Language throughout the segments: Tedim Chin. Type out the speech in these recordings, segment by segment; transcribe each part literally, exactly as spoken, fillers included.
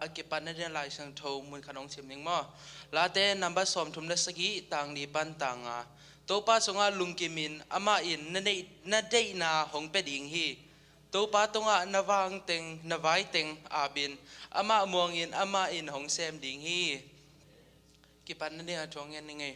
a kipatna ding Lai Siangtho mun khat hong sim ning maw. Late number sawmthum le sagih, tang li pan tang nga. Topa sungah lungkimin, amah in na neih, na deihna hong pia ding hi. Topa tungah na vangteng, na vaiteng apin, amah muangin, amah in hong sem ding hi. Kipatna ding a thu hong ngen ning ei.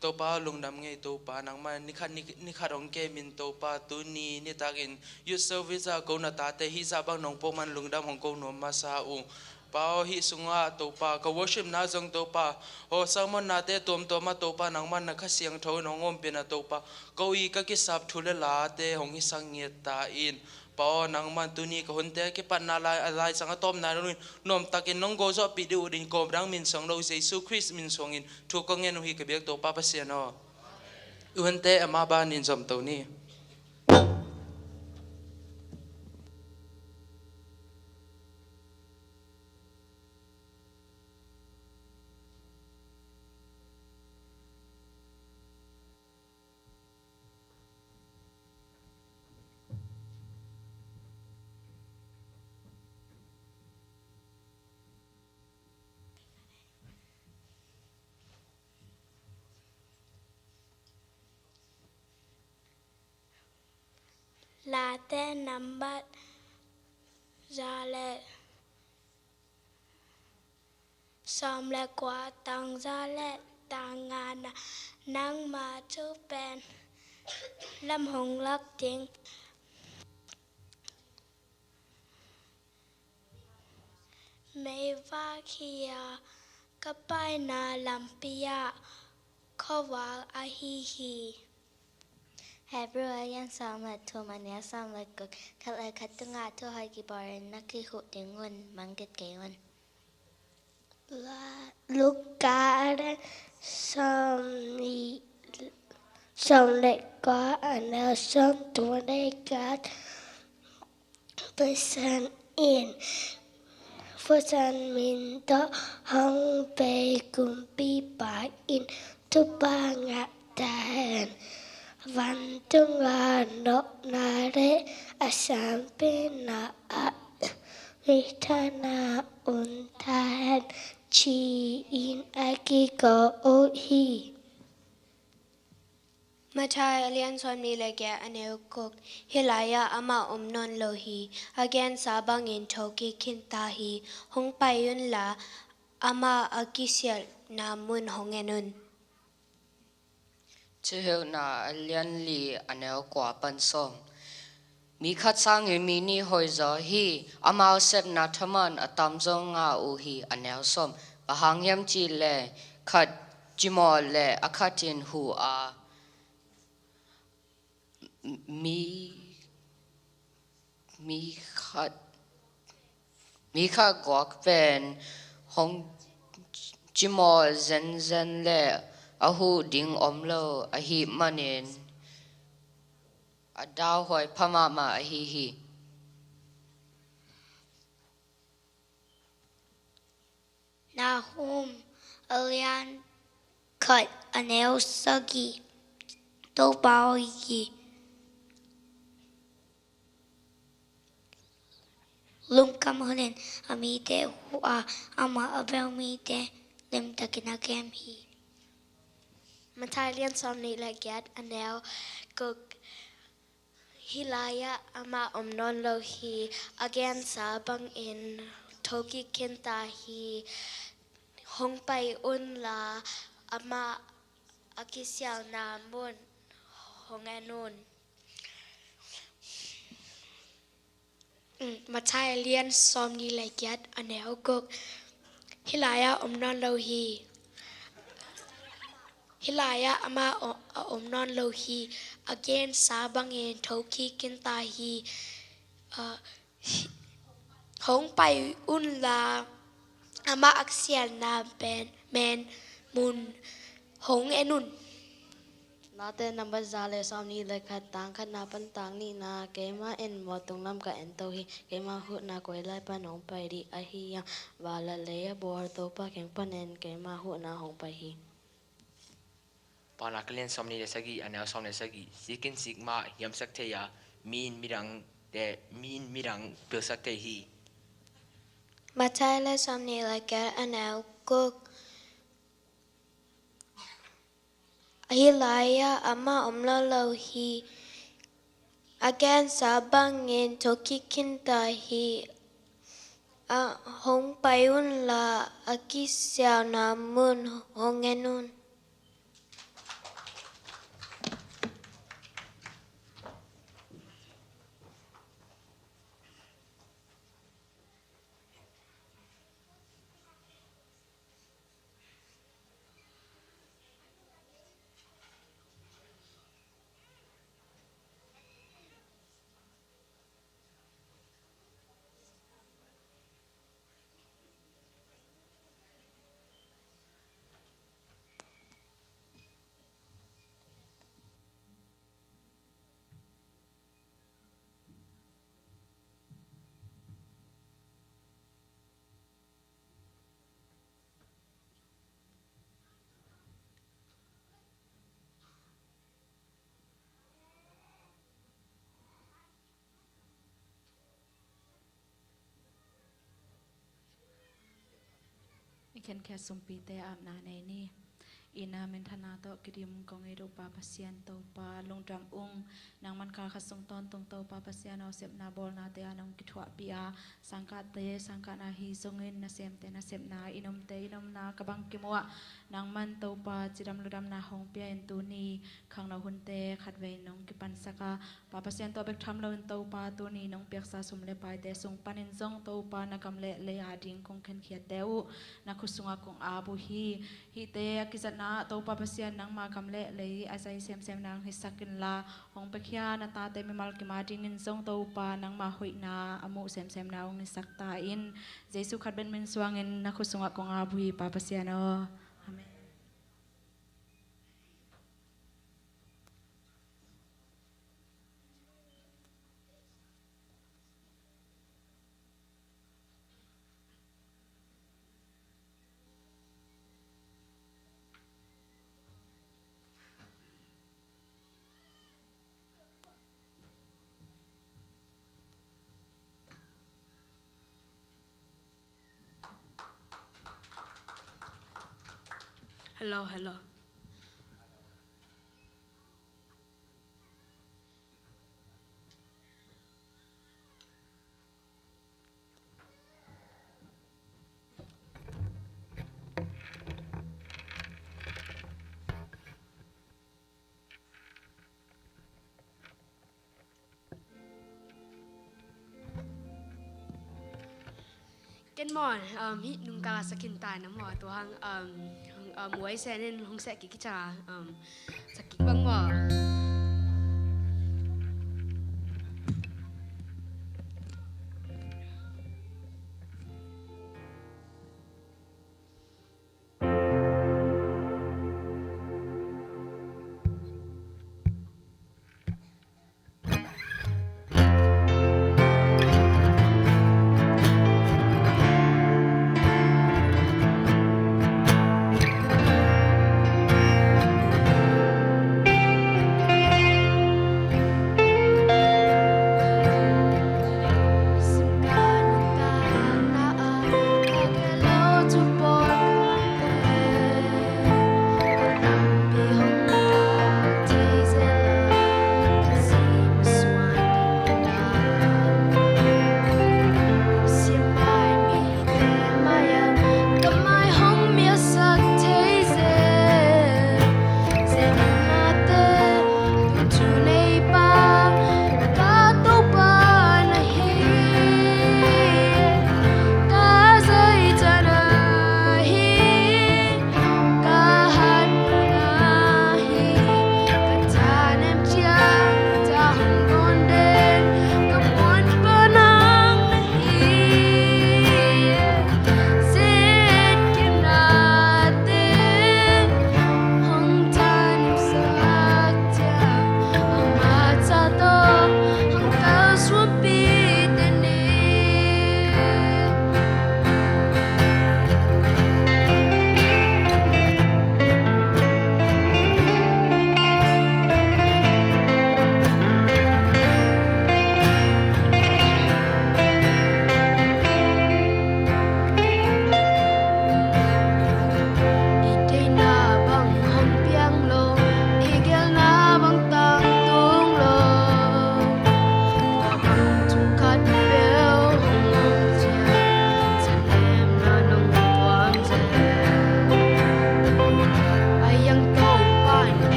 Topa lungdam ing ei, Topa nangmah nikhat, ni, nikhat hong kemin Topa tuni nitakin youth service ah ko na tate hih zah bang nong pawh man lungdam hong ko nuam masa uh. Pa aw, hih sungah Topa ka worship na zong Topa, aw sermon nate tuamtuam ah Topa nangmah na Kha Siangtho in hong ompihna Topa, ko i ka kisap thu le late hong hisak ngiat ta in. Pa aw, nangmah tuni ka hunte a kipatna lai, a laisang a tawpna nung in nuamtakin nong gawzawhpih ding uh ding kawm dang min suang lo Jesu Khrist min suangin thu ka ngen uh hi ka biak Topa Pasian aw. I hunte ama banin zomto ni. Late nambat za le sawm le kua, tang za le tang nga na, nangma thu pen lam hong lak ding. Meivak hi a, ka paina lampi ah khuavak ahi hi. Hebrew a lian sawm le thum, a neu sawm le guk, khat le khat tungah thu hoih kibawlin na kihuh ding un, mangngilh kei un. Luka a lian sawm nih, sawm le kua, a neu sawmthum le giat. Pasian in, Pasian min tawh hong pai kumpipa in thupha ngah ta hen. Vantung a nopna le a siampina ah mithana om ta hen, ci-in a kiko uh hi. Matthai a lian sawmnih le giat, a neu guk. Hih lai-ah amah om nawn lo hi. A gensa bangin thokik khin ta hi. Hong pai unla, amah a kisialhna mun hong en un. Thuhilhna a lian li, a neu kua pan sawm. Mi khat sangin mi nih hoihzaw hi. Amau sepna thaman a tam zong ngah uh hi. A neu sawm. Bang hang hiam cih leh khat cimawh leh a khat in huh a, mi, mi khat, mi khat guak pen hong cimawh zenzen leh a huh ding om lo ahih manin a dauhuai pha mahmah ahi hi. Nahum a lian khat, a neu sagih. Topa aw, lungkham hunin a mite huh a, amah a bel mite limtakin a kem hi. Matthai lian sawmnih le giat, a neu guk. Hih lai-ah amah om nawn lo hi. A gensa bangin thokik khin ta hi. Hong pai unla, amah a kisialhna mun hong en un. Matthai a lian sawmnih le giat, a neu guk. Hih lai-ah om nawn lo hi. Hih lai-ah amah a om nawn lo hi. A gensa bangin thokik khin ta hi. Hong pai unla, amah a kisialhna pen, men mun hong en un. Late nambat za le sawmnih le khat, tang khatna pan tang nihna. Keima in mawttung lam ka ento hi. Keima huhna koi lai pan hong pai ding ahi hiam? Van le lei a bawl Topa kiang panin keima huhna hong pai hi. Paunak a lian sawmnih le sagih, a neu sawm le sagih. Sik in sik mah hiamsak thei a, mi in midangte, mi in midang pilsak thei hi. Matthai le sawmnih le giat, a neu guk. Hih lai-ah amah om lo lo hi. A gensa bangin thokik khinta hi. A hong pai unla, a kisialna mun hong en un. I khenkhat sumpite apna nei ni. Itna minthanna tawh kidim kong it uh Pa Pasian Topa, lungdam ung. Nangman kal khat sung tawntung Topa Pasian aw, sepna bawlnate ah nong kithuahpih a, sangkahte sangkahna hi zongin, nasemte nasepna, i nomte i nomna ka bangkim uh ah, nangman Topa cidam ludamna hong pia in, tuni khangno hunte khatvei nong kipansak a, Pa Pasian, tua bek tham loin Topa, tuni nong piaksa sum le paite sung panin zong Topa, na gam le lei ading kong khenkhiatte uh na khut sungah kong ap uh hi. Hihte a kizatna ah Topa Pasian, nangma gam le lei a zai semsemna hong hisak inla, hong piakhia na tate mimal kim adingin zong Topa, nangma hoihna a muh semsemna hong hisak ta in. Jesu khat bek min suangin na khut sungah kong ap uh hi Pa Pasian aw. Amen. Hello, hello. Ken maw, um, hih nungkal a sak khin ta in a maw, tua hang, um, um, huai sen in hong seh kik hi ciang a, um, sak kik bang maw.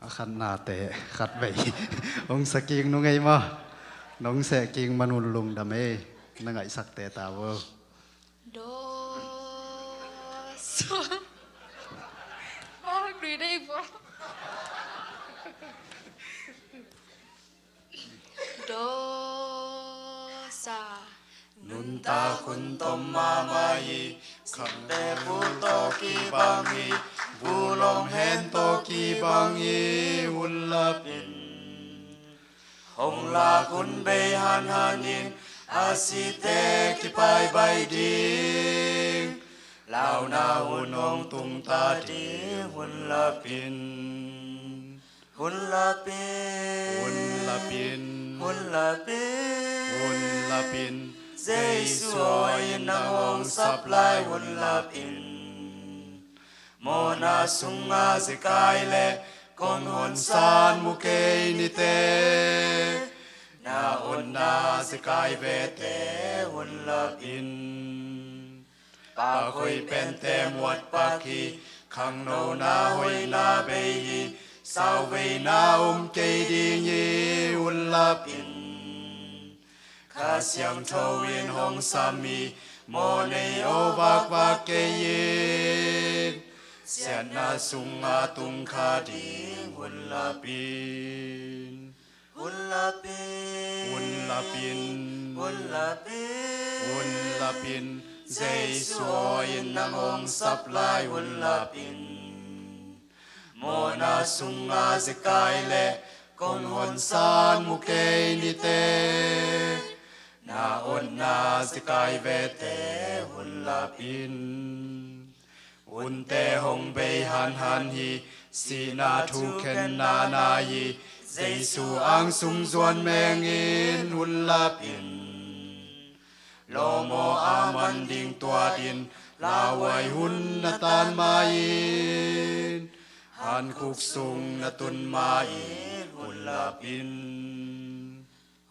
Khatnate khatvei hong sa kik nung ei maw? Nong seh kik man un lungdam ei. Na ngaihsakte ta vo. Do sa. Mak lui dei vo. Do sa. Nuntak hun tom mahmah hi. Singte pul tawh kibang hi. Vulawng hen tawh kibang hi. Hun lapin hong lak hun bei hanhan in. A site kipaibai ding. Launa hun hong tung ta ding. Hun lapin. Hun lapin. Hun lapin. Hun lapin. Hun lapin. Jesu aw in nang hong sap lai hun lapin. Mawhna sunga zekai le kong honsan mu kei nite. Na otna zekai vete hun lapin. Pakhoih pente muat pak hi, khangnona hoihna bei hi, sauveina om kei ding hi, hun lapin. Kha Siangtho in hong sam hi, mawh nei aw vakvak kei in. Siatna sungah tung kha ding hun lapin. Hun lapin. Hun lapin. Hun lapin. Hun lapin. Jesu aw in nang hong sap lai hun lapin. Mawhna sunga zekai le kong honsan mu kei nite. Na otna zekai vete hun lapin. Hunte hong bei hanhan hi, sihna thukhenna nai hi, Jesu angsung zuan mengin hun lapin. Lawm aw a man ding tuat in, lauhuai hun na tan ma in, hankhuk sung na tun ma in hun lapin.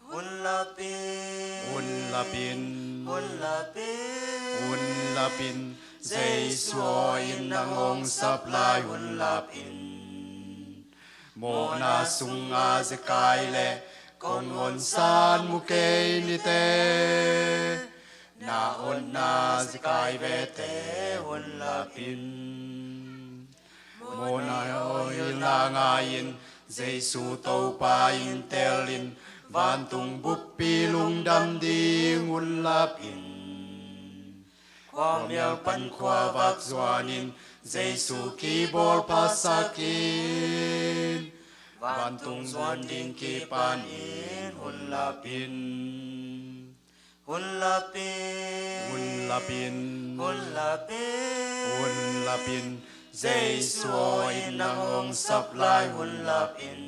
Hun lapin. Hun lapin. Hun lapin. Hun lapin. Jesu aw in nang hong sap lai hun lapin. Mawhna sunga zekai le kong honsan mu kei nite. Na otna zekai vete hun lapin. Mawhna aw hilna ngai in, Jesu Topa in tel in, vantung buppi lungdam ding hun lapin. Khuamial pan khuavak zuan in, Jesu kibawl phasak in, vantung zuan ding kipan in hun lapin. Hun lapin. Hun lapin. Hun lapin. Hun lapin. Jesu aw in nang hong sap lai hun lapin.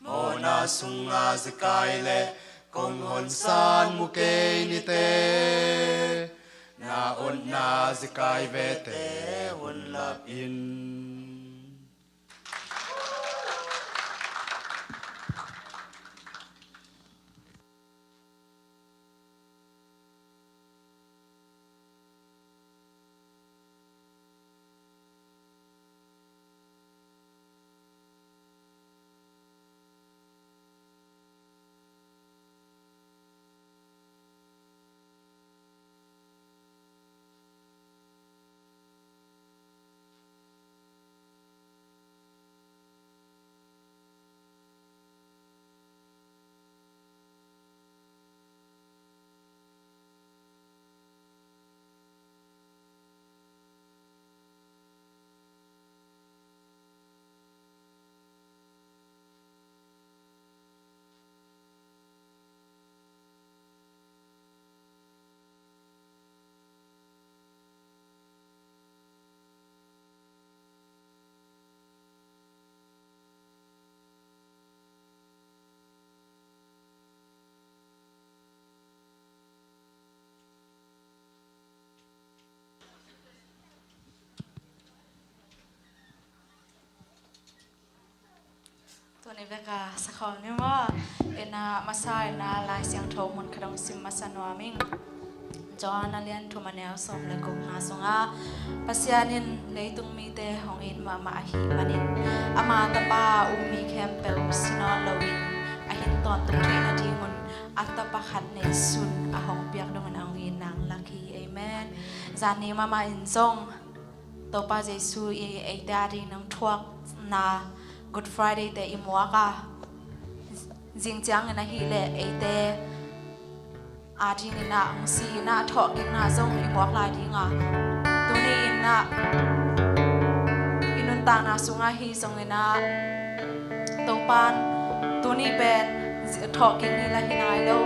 Mawhna sunga zekai le kong honsan mu kei nite. Na otna zekai vete hun lapin. Tuni beka sakhawm ni maw? Ina masa ina Lai Siangtho mun khat hong sim masa nuam ing. John a lian thum a neu sawm le gukna sungah Pasian in leitung mite hong it mahmah ahih manin ama tapa a um mi khempeuh si nawn loin a hin tawntung theih nadingun a tapa khat neisun a hong piak dongin a hong itna hong lak hi. Amen. Zan ni mahmah in zong Topa Jesu i eite adingin hong thuakna Good Friday te i muak a, zing ciangin ahih leh eite adingin ah hong si in ah thawhkikna zong i muak lai ding a, tuni in ah i nuntakna sungah hi zongin ah Topan tuni pen thawhkik ni la hi nai lo.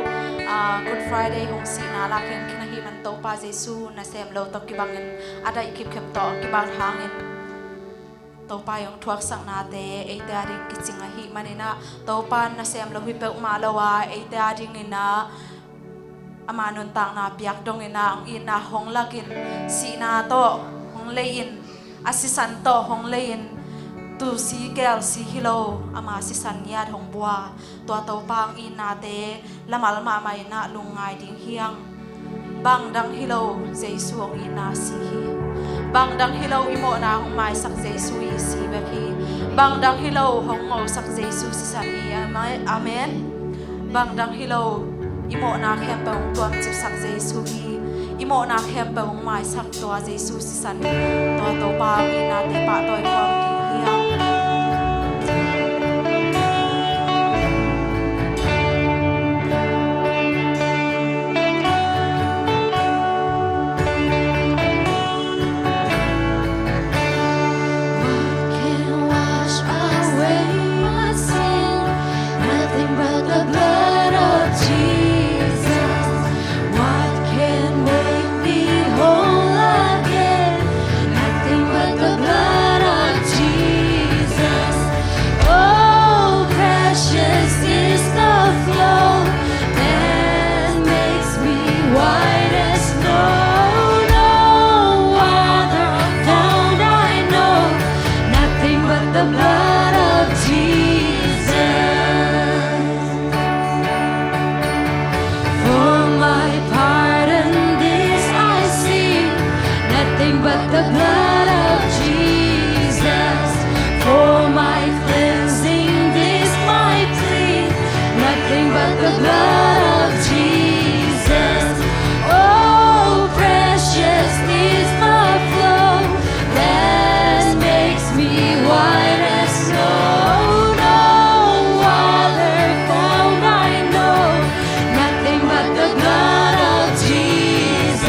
Ah, Good Friday hong sihna lak khin khin ahih man Topa Jesu nasem lo tawh kibangin a daih khipkhep tawh kibang hangin Topa i hong thuaksaknate eite ading kicing ahih manin ah Topa nasem lo hi peuhmah lo a, eite adingin ah ama nuntakna piak dongin ah hong itna hong lakin, sihna tawh hong lei-in, a sisan tawh hong lei-in, tu si keel si hi lo ama sisan ngiat hong bua. Tua Topa hong itnate lamal mahmah in ah lungngai ding hi hang. Bang dang hi lo Jesu hong itna si hi. Bang dang hi lo i mawhna hong maisak Jesu i si bek hi. Bang dang hi lo hong ngosak Jesu sisan hi. Amen. Bang dang hi lo i mawhna khempeuh hong tuamcipsak Jesu hi. I mawhna khempeuh hong maisak tua Jesu sisan hi. Tua Topa hong itnate pahtawi khawm ding hi hang. What can wash away my sin? Nothing but the blood of Jesus. What can make me whole again? Nothing but the blood of Jesus. Oh, precious is the flow that makes me white as snow. No other found I know, nothing but the blood of Jesus. For my pardon this I sing, nothing but the blood of Jesus. For my cleansing this my plea, nothing but the blood of Jesus. Oh, precious is the flow that makes me white as snow. No other found I know, nothing but the blood of Jesus.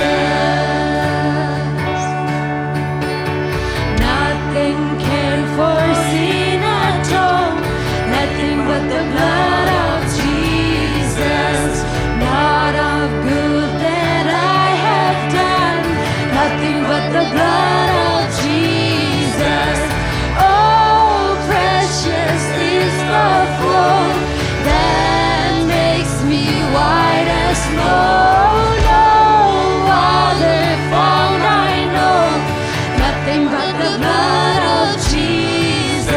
Nothing can for sin atone, nothing but the blood of Jesus. Not of good that I have done, nothing but the blood of Jesus. Oh, precious is the flow that makes me white as snow. No other found I know, nothing but the blood of Jesus.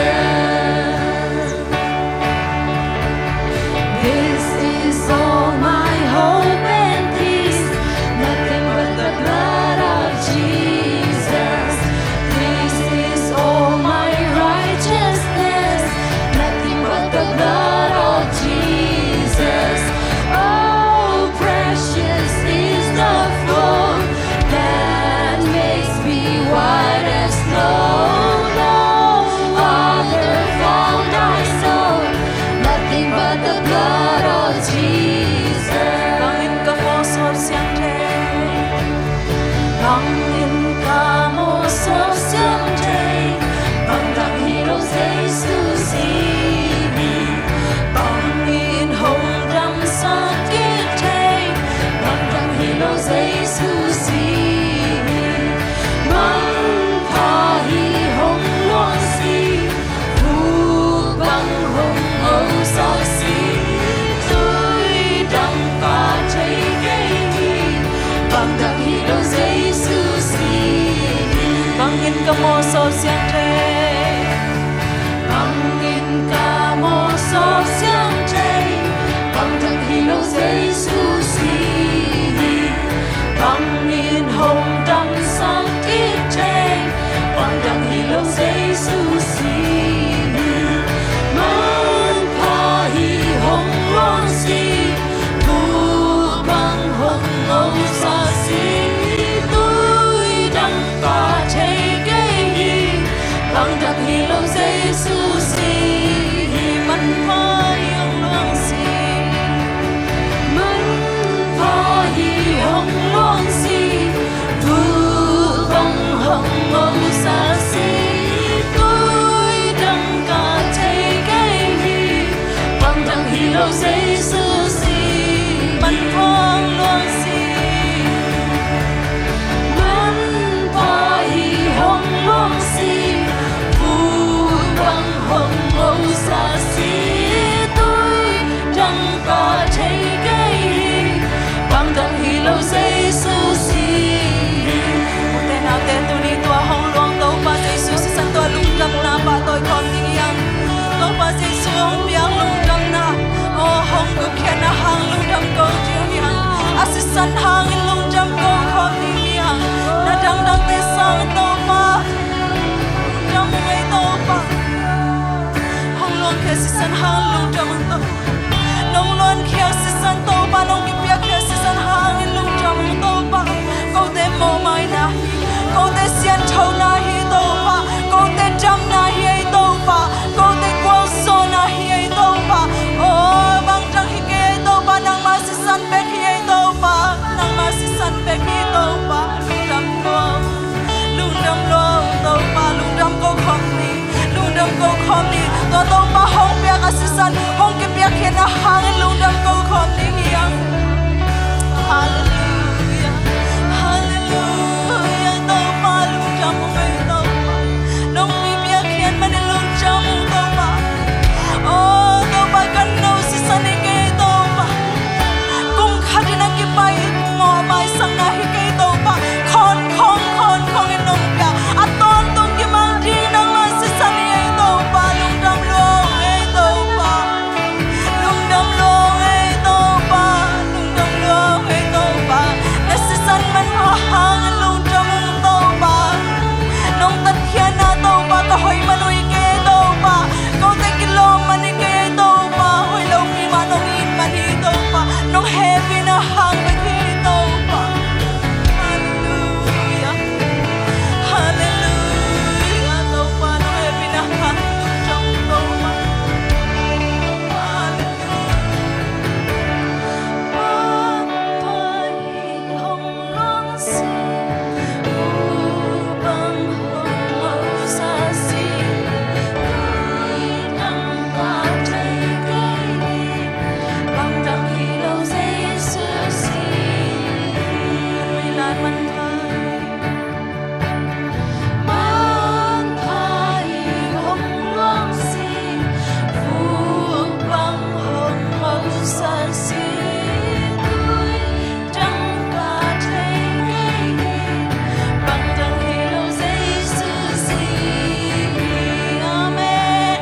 hangin lungdam ko khawm ni hiang. Na dangdangte sangin Topa, lungdam ung ei Topa. Hong luangkhia sisan hangin lungdam ung Topa. Nong luankhia sisan Topa, nong kipiakkhia sisan hangin lungdam ung Topa. Kote mawhmaina hi, kote sianthona hi Topa, kote damna hi ei Topa, kote gualzawhna hi ei Topa. Aw, bangtang hi kei ei Topa, nangma sisan bek hi ei Topa, nangma sisan bek hi Topa. Lungdam lua, lungdam lua Topa, lungdam ko khawm ni, lungdam ko khawm ni. Tua Topa hong piak a sisan, hong kipiakkhiatna hangin lungdam ko khawm ni hiang. Halleluia, halleluia Topa, lungdam ung ei Topa. Nong mi piakkhiat manin lungdam ung Topa. Aw Topa, ka no sisan hi kei Topa. Kum khatin a kipai mawhmaisakna hi kei Topa. Khawn khawng khawn khawngin nong pia a tawntung kimang ding nangma sisan hi ei Topa. Lungdam lua ung ei Topa. Lungdam lua ung ei Topa. Lungdam lua ung ei Topa. Na sisan manpha hangin lungdam ung Topa. Nong tatkhiatna Topa, ka hoih man uh hi kei Topa. Kote kilawm man hi kei Topa. Hoih lopi mah nong it man hi Topa. Nong hehpihna hang bek hi Topa. Halleluia, halleluia Topa, nong hehpihna hang Topa. Halleluia. Amen.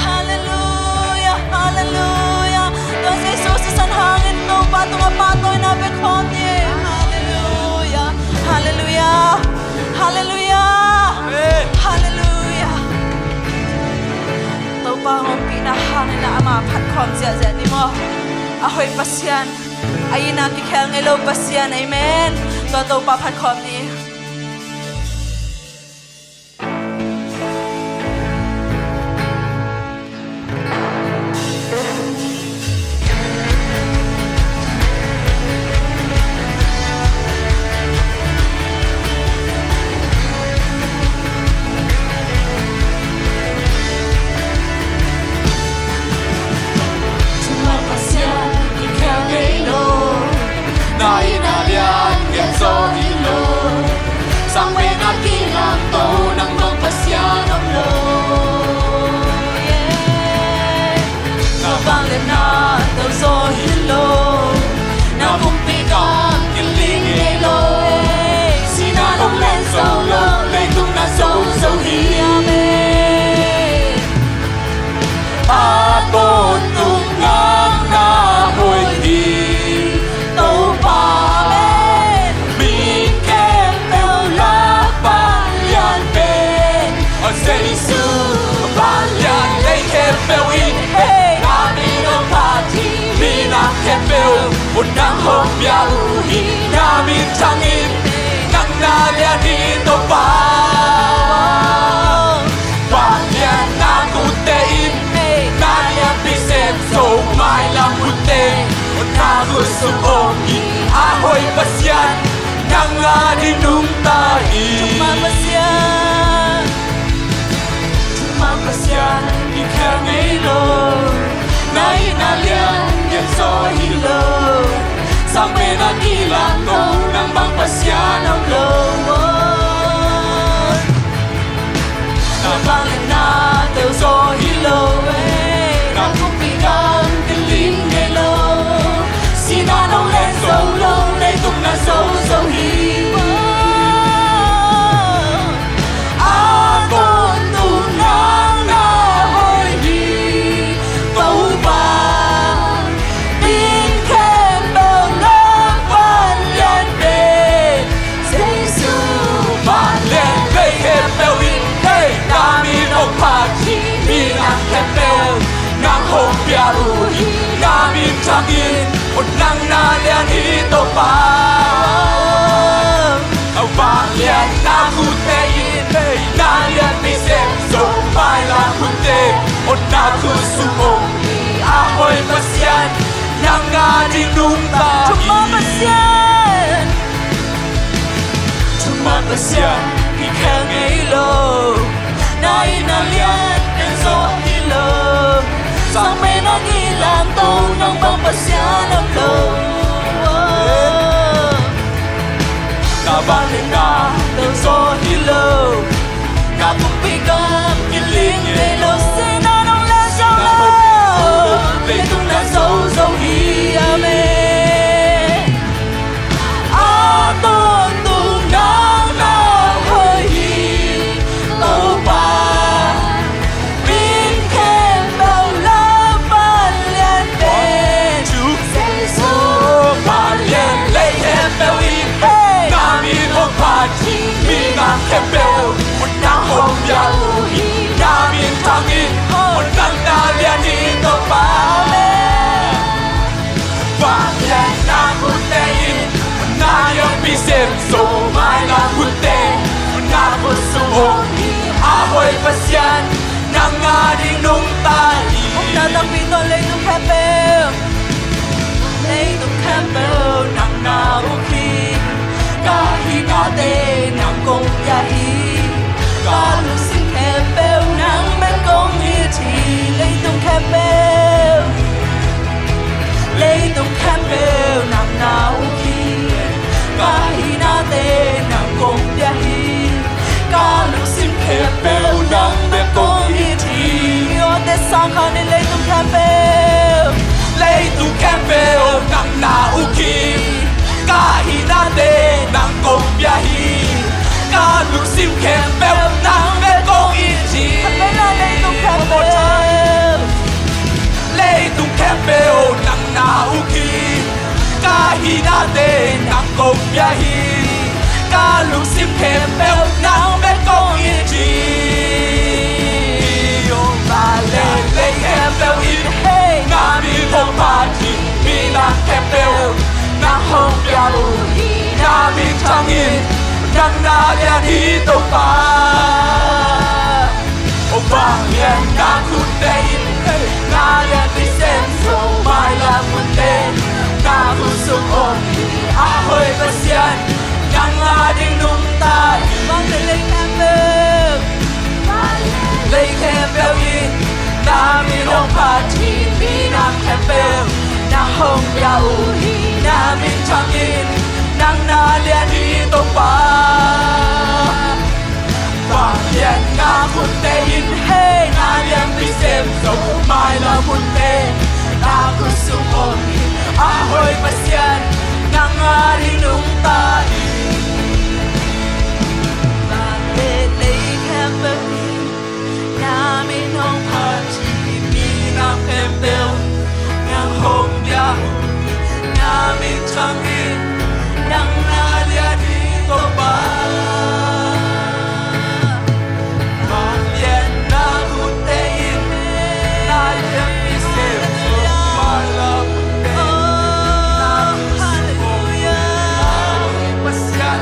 Halleluia, halleluia. Tua Jesu sisan hangin Topa tungah pahtawina pe khawm ni. Halleluia, halleluia, halleluia. Amen. Halleluia. Topa hong ompihna hangin amah phat khawm ziahziah ni maw. A hoih Pasian, a itna kikhel ngei lo Pasian. Amen. Tua Topa phat khawm ni. Thumang Pasian kikhel ngei lo, na itna lian ngen zaw hi lo. Sangpen a kilamto nang bang Pasian om lo. Na vangliatna tawh zaw hi lo. Na pumpi gam kilin ngei lo. Sihna nong len zo lo, leitung na zo zo hi. Amen. A tawntung ngakna hoih hi Topa. Amen. Mi khempeuh lak vanglian pen Jesu vanglian, lei khempeuh in, hey, na min hong phat hi. Minam khempeuh un nang hong pia uh hi. Na min thang in, nang na lian hi Topa. Vangliatna kutte in, na lianpi sem zo mailam kutte, na khut sung om hi. A hoih Pasian, nang ading nungta hi. Thumang Pasian, thumang Pasian kikhel ngei lo. Na itna lian ngen zaw hi lo. Sangpen a kilamto nang bang Pasian om lo. Na vangliatna tawh zaw hi lo e. Na pumpi gam kilin ngei lo. Sihna nong len zo lo, leitung na zo zo hi. A tawntung ngakna hoih hi Topa. Min khempeuh lak van Hangin, o nang na lian hi Topa. A vangliatna khutte in na lianpi sem zo mailam hunte. O na khut sung om hi a hoih Pasian, nang a ding nungta hi. Thuma Pasian, thuma Pasian, i khel ngei lo. Na in na lian pen zo hi lo. Sang mei nang i lamto nang bang Pasian om lo. Na vangliatna pen zo hi lo. Ka pumpi gam kiling ngei lo. Sihna nong lian zo lo. Leitung na zo zo hi. Amen. A tawntung nang na hoih hi Topa. Min khempeuh lam vanglian pen Jesu. Vanglian lei khempeuh in na min hong phat hi. Minam khempeuh na hong pia uh hi. Na min thang in, o nang na lian hi Topa. Amen. Vangliatna khutte in na lianpi sem zo mailam hunte. Na khut sung om hi a hoih Pasian, nang a ding nungta hi. Hong na tangpi tawh leitung khempeuh, leitung khempeuh nang na uk hi. Ka hinate nang kong pia hi. Ka lungsim khempeuh nang bek kong it hi. Leitung khempeuh, leitung khempeuh nang na uk hi. Ka hinate nang kong pia hi. Ka lungsim khempeuh nang bek kong it hi. Awte sang kha ni. Leitung khempeuh, leitung khempeuh nang na uk hi. Ka hinate nang kong pia hi. Ka lungsim khempeuh nang bek kong it hi. Leitung khempeuh, leitung khempeuh nang na uk hi. Ka hinate nang kong pia hi. Ka lungsim khempeuh nang bek kong it hi. Vanglian lei khempeuh in na min hong phat hi. Minam khempeuh na hong pia uh hi. Na min thang in, nang na lian hi Topa. O vangliatna khutte in na lianpi sem zo mailam hunte. Na khut sung om hi a hoih Pasian, nang a ding nungta hi. Vanglian lei khempeuh, lei khempeuh in na min hong phat hi. Minam khempeuh na hong pia uh hi. Na min thang in, nang na lian hi Topa. Vangliatna khutte in na lianpi sem zo mailam hunte. Na khut sung om hi a hoih Pasian, nang a ding nungta hi. Vanglian lei khempeuh in na min hong phat hi. Minam khempeuh nang hong pia uh hi. Na min thang in, nang na lian hi Topa. Vangliatna khutte in na lianpi sem zo mailam hunte. Na khut sung om hi a hoih Pasian,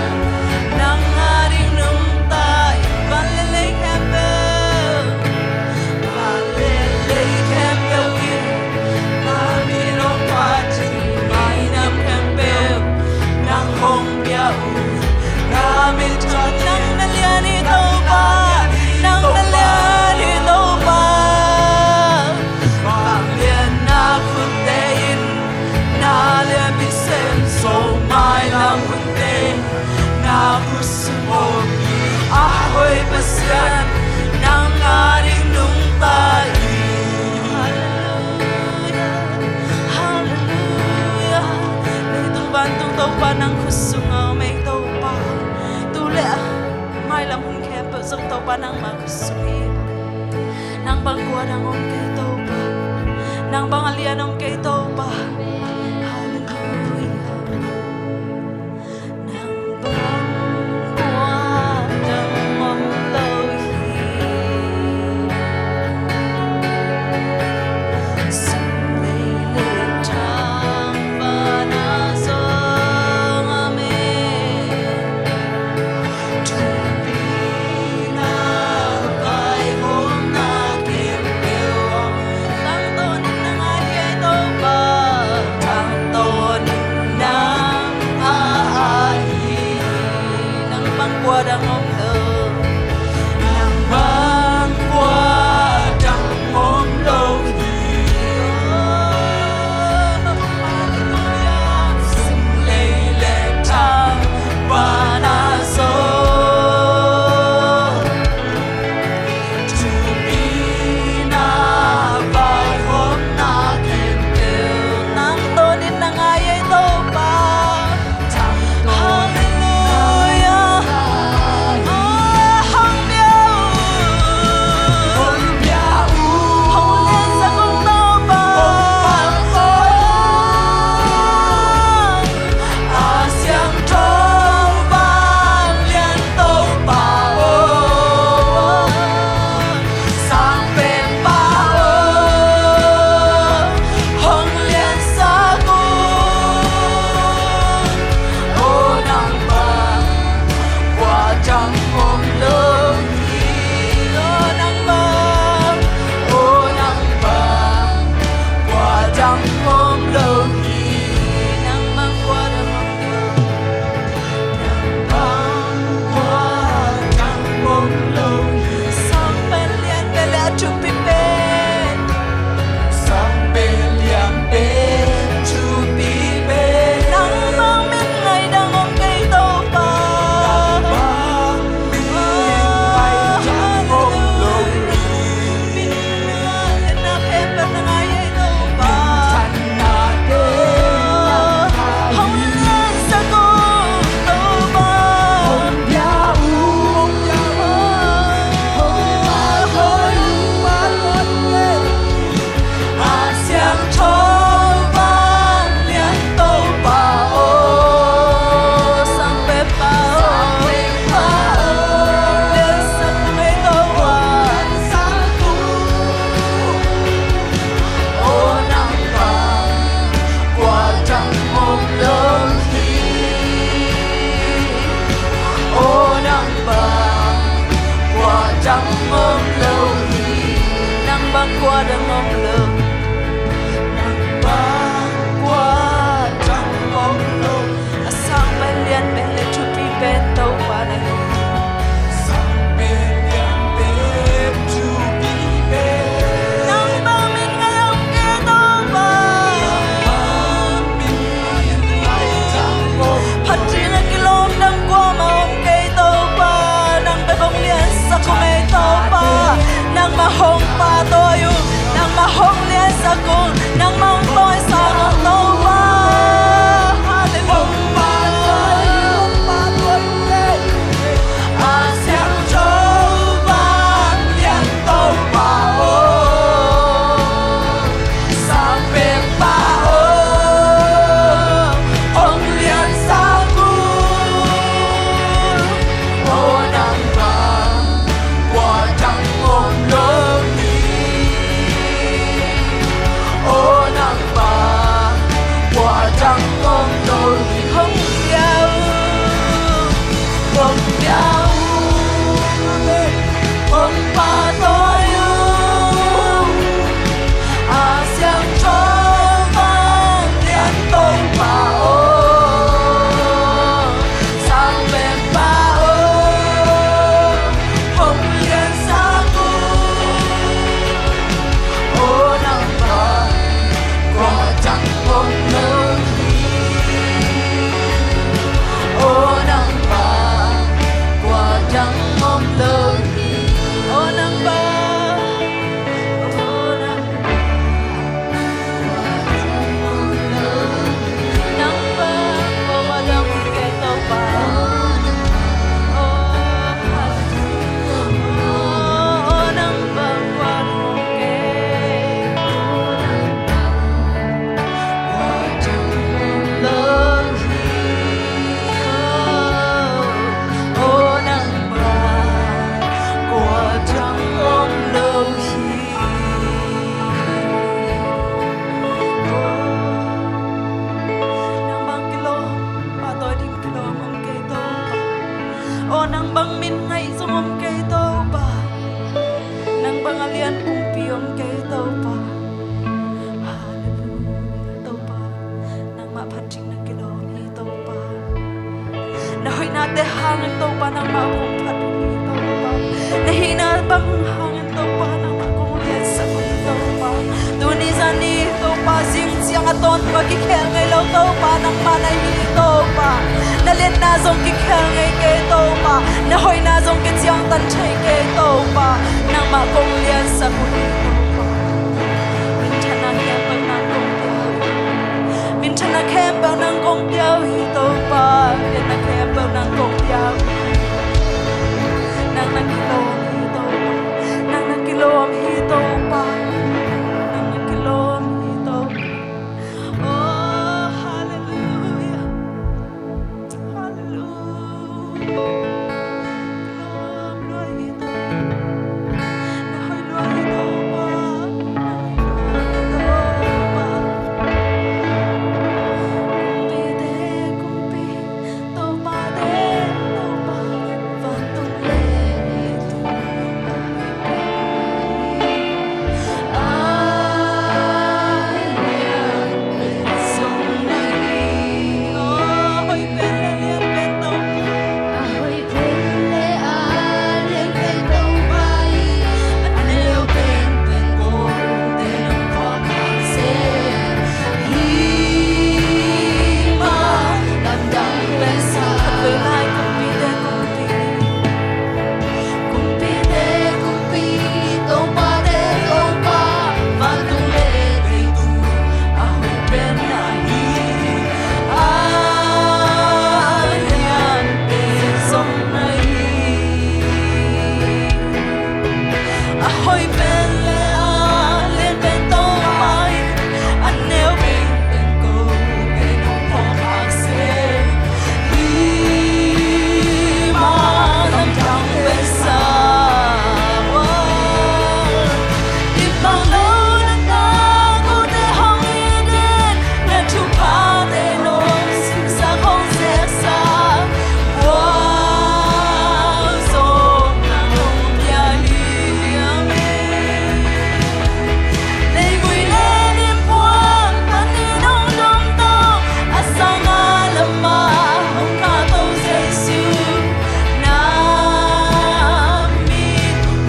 nang a ding nungta hi. Vanglian lei khempeuh, vanglian lei khempeuh in na min hong phat hi. Minam khempeuh nang hong pia uh hi. Na min thang in, nang na lian hi Topa. Nang na lian hi Topa. Vangliatna khutte in na lianpi sem zo mailam hunte. Na khut sung om hi a hoih Pasian, nang a ding nungta hi. Halleluia, halleluia. Leitung vantung Topa nang khut sungah om ei Topa. Tu le mailam hun khempeuh zong Topa nangmah khut sung hi. Nang bang kua dang om kei Topa. Nang bang a lian om kei Topa. Halleluia. Nang bang kua dang om lo hi. Sum lei le tha te hangin Topa nangmah kong phat uh hi Topa. Na hihna bang hangin Topa nangmah kong liansak uh hi Topa. Tuni zan ni Topa, zing ciang a tawntung a kikhel ngei lo Topa nangmah na hi Topa. Na liatna zong kikhel ngei kei Topa. Na hoihna zong kiciangtan thei kei Topa. Nangmah kong liansak uh hi Topa. Minthanna khempeuh nang kong pia uh hi. Minthanna khempeuh nang kong pia uh hi Topa. Liatna khempeuh nang kong pia uh hi. Nang na kilawm hi Topa. Nang na kilawm hi Topa. Nang na kilawm hi Topa. Oh, hallelujah. Hallelujah. Kilawm lua hi Topa. Na hoih lua hi Topa. Na hoih lua hi Topa. Kumpite kumpi, Topate Topa, vantung le leitung a hoih pen na hi. A lian pen zong na hi. A hoih pen le lian pen Topa. A hoih pen le a lian pen Topa hi. A neu pen pen kote nong phawk hak se. Hi mah lamdang pen sa. Khatvei lai kumpite kumpi. Kumpite kumpi, Topate Topa, vantung le leitung a hoih pen na hi. A lian pen zong na hi. A hoih pen le a lian pen Topa hi. A neu pen pen kote nong phawk hak se. Hi mah lamdang pen sa. I pang lo na ta kote hong it in, na thuphate nong simsak hong zeksak. Wow, zong na hong pia hi. Amen. Leivui le innkuan panin hong domto, a sana lamah hong kahto Jesu, na min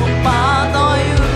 hong pahtawi uh.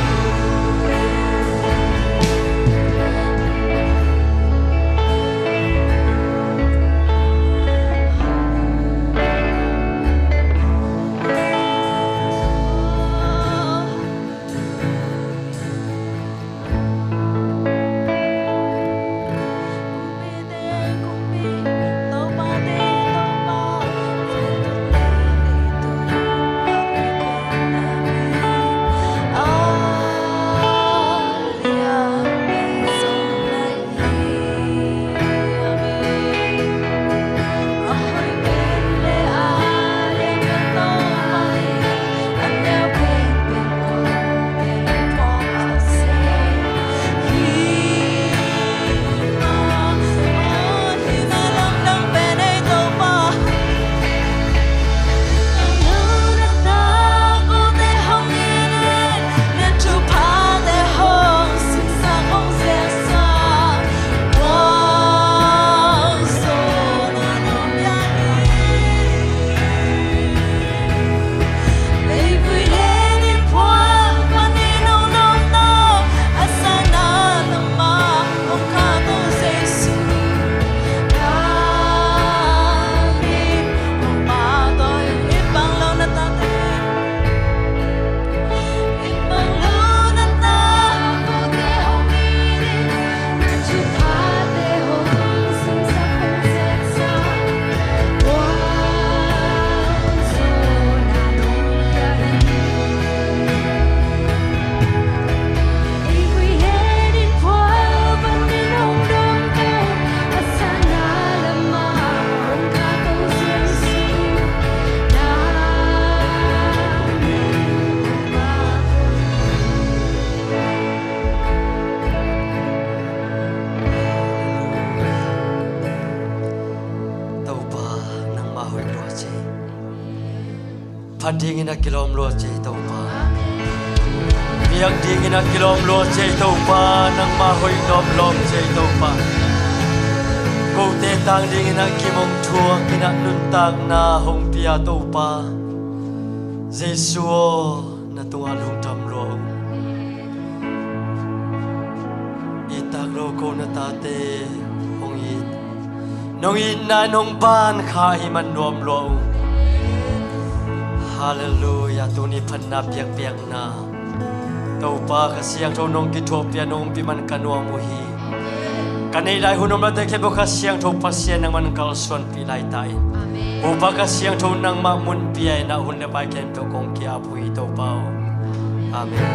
Topa, nangmah hoih lua ci. Phat dingin a kilawm lua ci Topa. Biak dingin a kilawm lua ci Topa. Nangmah hoih lawmlawm ci Topa. Kote tang dingin ah kimong thuak in ah nuntakna hong pia Topa Jesu aw, na tungah lungdam lua ung. It tak lo ko na tate hong it, nong itna in hong ban kha hi man nuam lua ung. Halleluiah. Tuni phatna biakpiakna Topa Kha Siangtho nong kithuahpih a nong ompih man ka nuam uh hi. Ka neih lai hun om late khempeuh bawh Kha Siangtho Pasian nangman kalsuanpih lai ta in. Amen. Topa Kha Siangtho nangmah mun pia in ah hun le pai khempeuh kong ki-ap uh hi Topa aw. Amen.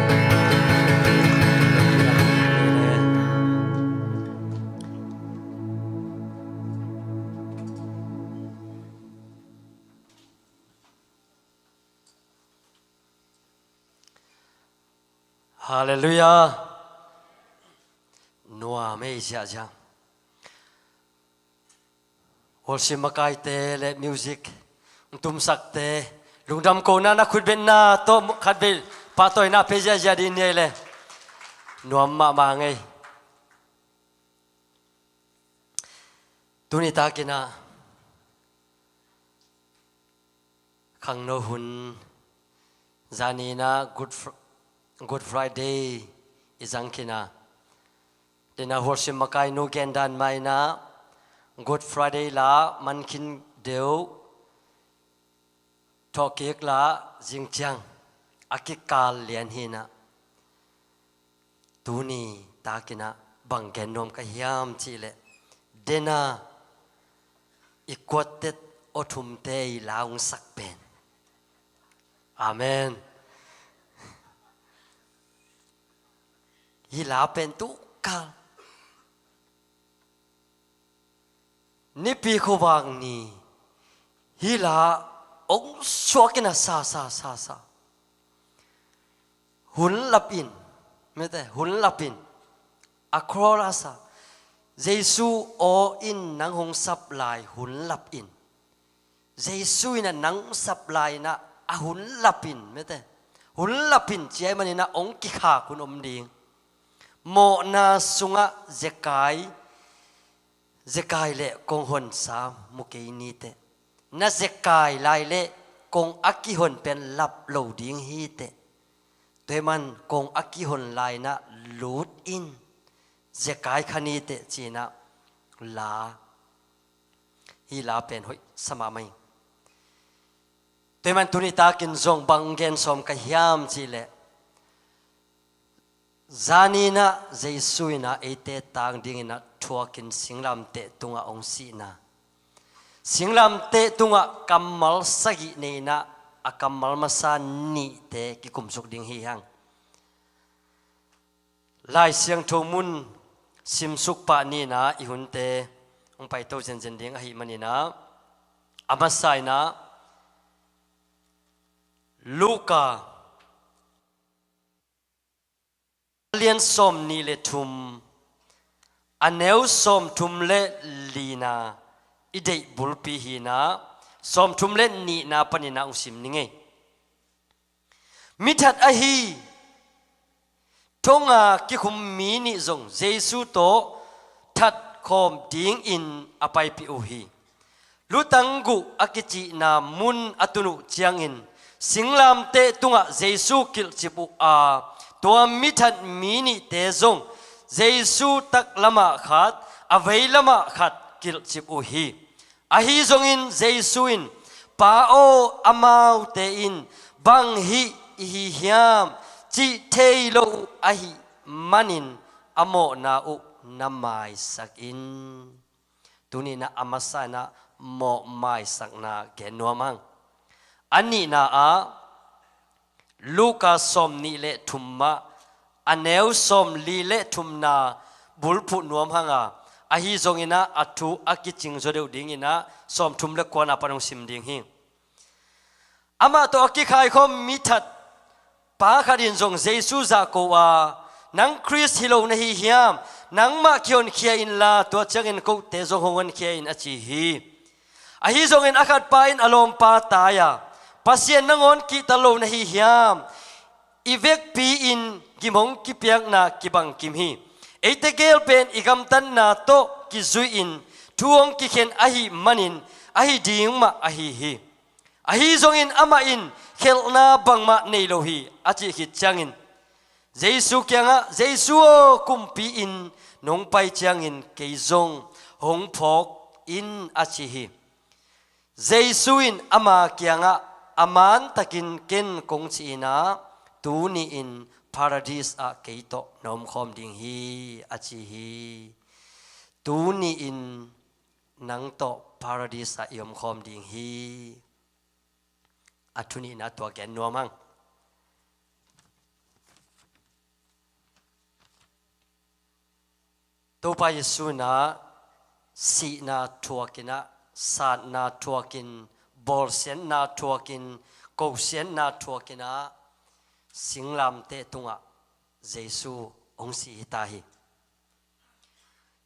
Halleluiah. Nuam ei ziahziah. Worship makaite le music tumsakte lungdam kohna na khutbetna tawh khatvei pahtawina pe ziahziah dih ni ei le. Nuam mahmah ngei. Tuni takin ah khangno hun, zani in ah Good Fr-, Good Friday i zang khin a. Dena worship makai nu gendan mai in ah Good Friday la man khin deuh, thawhkik la zing ciang a kikal lian hi in ah. Tuni takin ah bang gen nuam ka hiam cih leh, dena i kuatet aw thumte i la hong sak pen. Amen. Hi la pen tukal Nipi khuavak ni hi la hong suak in ah sa, sa, sa, sa. Hun lap in, mete, hun lap in. A cross a sa. Jesu aw in nang hong sap lai hun lap in. Jesu in ah nang hong sap lai in ah a hun lap in, mete. Hun lap in ci ahih manin ah hong kikhak hun om ding. Mawhna sungah zekai, zekai le kong honsa mu kei ni teh. Na zekai lai le kong a kihon pen lap lo ding hi teh. Tua ahih man kong a kihon lai in ah lut in, zekai kha ni teh ci in ah la. Hi la pen hoih sa mahmah ing. Tua ahih man tuni takin zong bang gen sawm ka hiam cih leh, zani in ah Jesu in ah eite tang dingin ah thuakin singlamteh tungah hong sihna. Singlamteh tungah kammal sagih nei in ah a kammal masa nihte kikumsuk ding hi hang. Lai Siangtho mun simsuk pah ni in ah i hunte hong paito zenzen ding ahih manin ah, a masa in ah Luka a lian sawm nih le thum, a neu sawm thum le lina i deih bulpi hi in ah, sawm thum le nihna panin ah hong sim ni ngei. Mi that ahi thonga kikhum mi nih zong Jesu tawh that khawm dingin a paipih uh hi. Lutang guh a kicihna mun a tun uh ciangin singlamteh tungah Jesu kilhcip uh a, tua mi that mi nihte zong Jesu taklamah khat, a veilamah khat kilhcip uh hi. Ahi zongin Jesu in, "Pa aw, amaute in bang hih i hi hiam?" cih thei lo uh ahih manin a mawhna uh na maisak in. Tuni in ah a masa in ah mawh maisakna gen nuam hang. A nihna ah Luka sawm nih le thum ah a neu sawm li le thumna bulphuh nuam hang a, ahi zongin ah a thu a kicing zaw deuh dingin ah sawm thum le kuana pan hong sim ding hi. Amah tawh a kikhaikhawm mi that pa khat in zong Jesu zahko a, "Nang Khrist hi lo na hi hiam? Nangmah kihonkhia inla, tua ciangin kote zong hong honkhia in," a ci hi. Ahi zongin a khat pa in a lawmpa tai a, "Pasian nangawn kihta lo na hi hiam? I vekpi-in gim hong kipiakna kibang kim hi. Eite gel pen i gamtatna tawh kizui-in thu hong kikhen ahih manin ahi ding mah ahi hi. Ahi zongin amah in khelhna bangmah nei lo hi, a cih khit ciangin Jesu kiangah, "Jesu aw, kumpi in nong pai ciangin kei zong hong phawk in," a ci hi. Jesu in ama kiangah, "A mantakin ken kong ci-in ah, tuni-in Paradis ah kei tawh na omkhawm ding hi," a ci hi. Tuni-in nang tawh Paradis ah i omkhawm ding hi. A thu nihna tua gen nuam hang. Topa Jesu in ah sihna thuakin ah, satna thuakin, bawlsiatna thuakin, kosiatna thuakin ah, singlamteh tungah Jesu hong sih hi ta hi.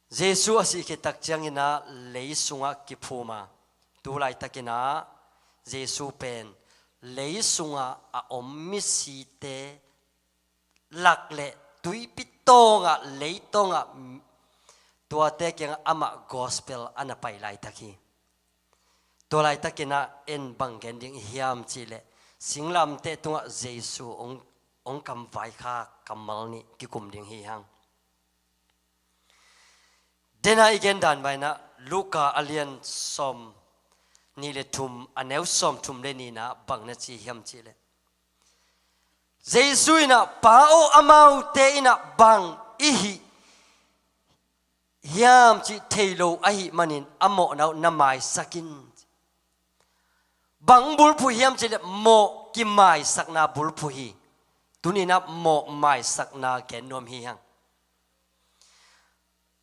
Jesu a sih khit tak ciangin ah lei sungah kiphum a, tu laitakin ah Jesu pen lei sungah a om misite lak le tuipi tawngah, lei tawngah, tuate kiangah amah gospel a na pai laitak hi. Tua laitakin ah en bang gen ding i hiam cih leh, singlamteh tungah Jesu hong, hong kamvaikhak kammal nih kikum ding hi hang. Dena i gen dan bainah Luka a lian sawm nih le thum, a neu sawm thum le nihna bang na ci hiam cih leh, Jesu in ah, "Pa aw, amaute in ah bang i hih hiam cih thei lo ahih manin a mawhna uh na maisak in." Bang bulphuh hiam cih leh mawh kimaisakna bulphuh hi. Tuni-in ah mawh maisakna gen nuam hi hang.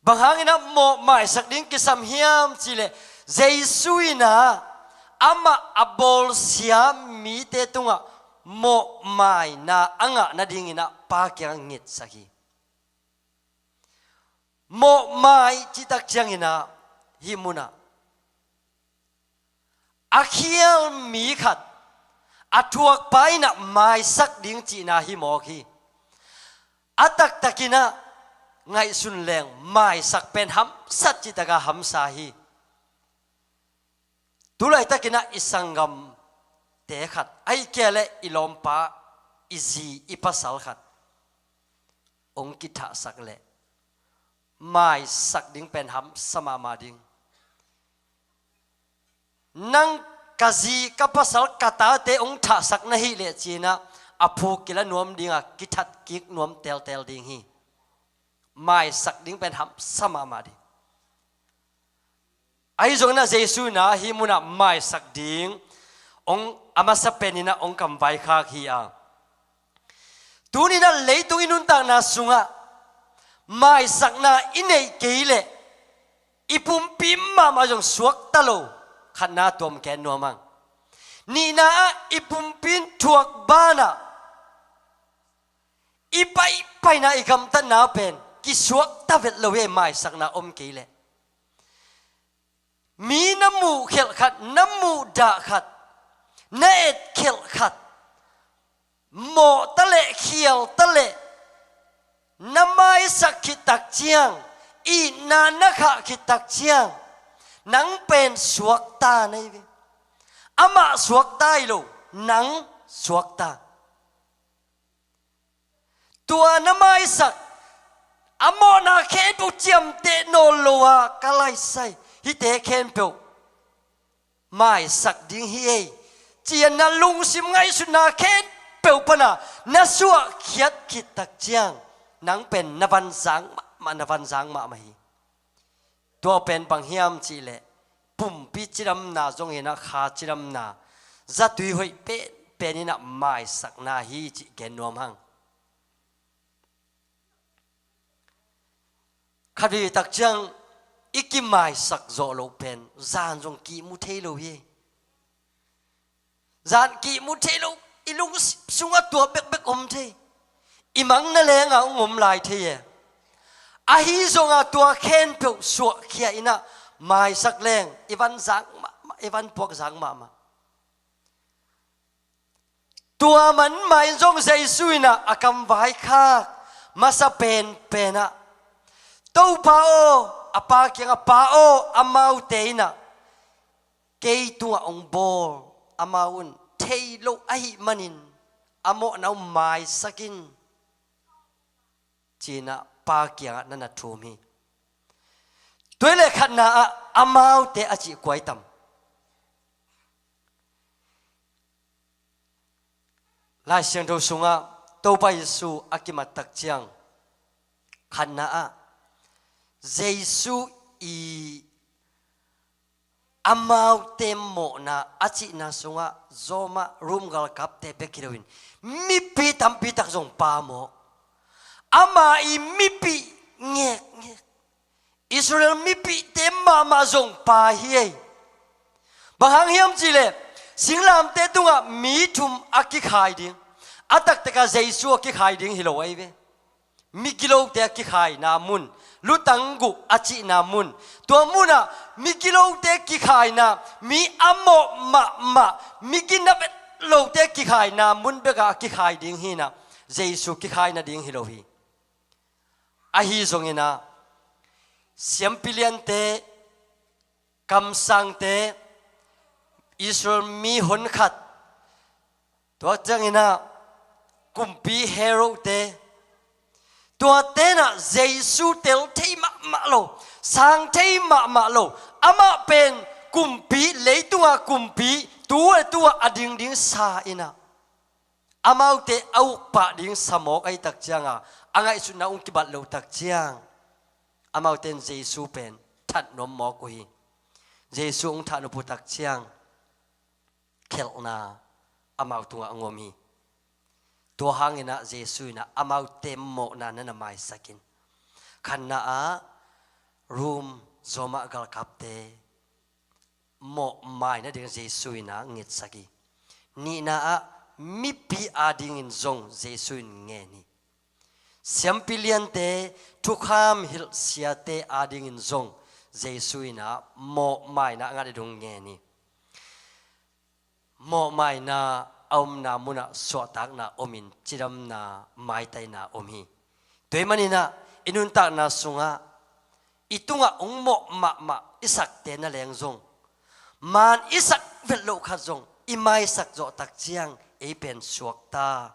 Bang hangin ah mawh maisak ding kisam hiam cih leh, Jesu in ah amah a bawlsia mite tungah mawh maina a ngah nadingin ah Pa kiangah ngetsak hi. Mawh mai cih tak ciangin ah hih munah a khial mi khat, a thuakpa in ah maisak ding cihna hi mawk hi. A taktakin ah ngaihsun leng maisak pen hamsat cih takah hamsa hi. Tu laitakin ah i sanggamte khat, ahih kei leh i lawmpa, i zi, i pasal khat hong kithahsak leh maisak ding pen hamsa mahmah ding. "Nang ka zi, ka pasal, ka tate hong thahsak na hih leh," ci-in ah a phu kila nuam ding a, kithat kik nuam teltel ding hi. Maisak ding pen hamsa mahmah ding. Ahi zongin ah Jesu in ah hih munah maisak ding hong, a masa penin ah hong kamvaikhak hi a. Tuni-in ah leitung i nuntakna sungah maisakna i neih kei leh i pumpi mahmah zong suakta lo. Khatna tua hong gen nuam hang. Nihna ah i pumpi in thuak banah i paipaina, i gamtatna pen kisuakta vet lo hi, maisakna om kei leh. Mi na muh khelh khat, na muh dah khat, na et khelh khat, mawh ta leh, khial ta leh, na maisak khit tak ciang, itna na khah khit tak ciang, nang pen suakta na hi ve. Amah suakta hi lo, nang suakta. Tua na maisak, a mawhna khempeuh ciamteh nawn lo a ka laisai, hihte khempeuh maisak ding hi ei, ci-a na lungsim ngaihsutna khempeuh pana na suahkhiat khit tak ciang, nang pen na vanzang mahmah, na vanzang mahmah hi. Tua pen bang hiam cih leh, pumpi cidamna zongin ah kha cidamna, zatui hoih penpen in ah maisakna hi cih gen nuam hang. Khat veivei tak ciang i kimaisak zawh loh pen zan zong kihmu thei lo hi. Zan kihmu thei lo, i lungsim sungah tua bekbek om thei. I mang na lengah hong om lai thei e. Ahi zongah tua khempeuh suahkhia in ah maisak leng i van zang mahmah, i van puak zang mahmah. Tua manmah in zong Jesu in ah a kamvaikhak masa penpen ah, "Topa aw, a pa kiangah, "Pa aw, amaute in ah kei tungah hong bawl, amau in thei lo ahih manin a mawhna uh maisak in," ci-in ah pa kiangah na na thum hi. Tua hi leh khatna ah amaute a cih kua hi tam? Lai Siangtho sungah Topa Jesu a kimat tak ciang, khatna ah Jesu i amaute mawhna a cihna sungah Roma, Rom galkapte bek hi loin mipi tampi tak zong pa mawh. Ama i mipi ngekngek, Israel mipite mahmah zong pa hi ei. Bang hang hiam cih leh singlamteh tungah mi thum a kikhai ding, a taktak ah Jesu a kikhai ding hi lo ahi ve. Migilote a kikhaina mun, lutang guh a cihna mun, tua munah migilote kikhaina, mi a mawh mahmah, mi gina vet lote kikhaina mun bekah a kikhai ding hi-in ah Jesu kikhai nading hi lo hi. Ahi zongin ah siampi liante, kamsangte, Israel mi honkhat, tua ciangin ah kumpi Herod-te, tuate in ah Jesu tel thei mahmah lo, sang thei mahmah lo, amah pen kumpi, leitungah kumpi, tu le tu-ah a dingding sa in ah, amaute a ukpah ding sa mawk ahih tak ciangah, a ngaihsutna hong kibat loh tak ciang, amaute in Jesu pen that nuam mawk uh hi. Jesu hong that nop uh tak ciang, khelhna amau tungah hong om hi. Tua hangin ah Jesu in ah amaute mawhna na na maisak in. Khatna ah Rom, Roma galkapte mawh mai nading Jesu in ah ngitsak hi. Nihna ah mipi adingin zong Jesu in ngen hi. Siampi liante, thukham hilh siate adingin zong Jesu in ah mawh maina a ngat ding ngen hi. Mawh maina a omna munah suahtakna omin cidamna, maitaina om hi. Tua ahih manin ah i nuntakna sungah i tungah hong mawh mahmah i sakte na leng zong, maan i sak vet loh khat zong i maisak zawh tak ciang ei pen suakta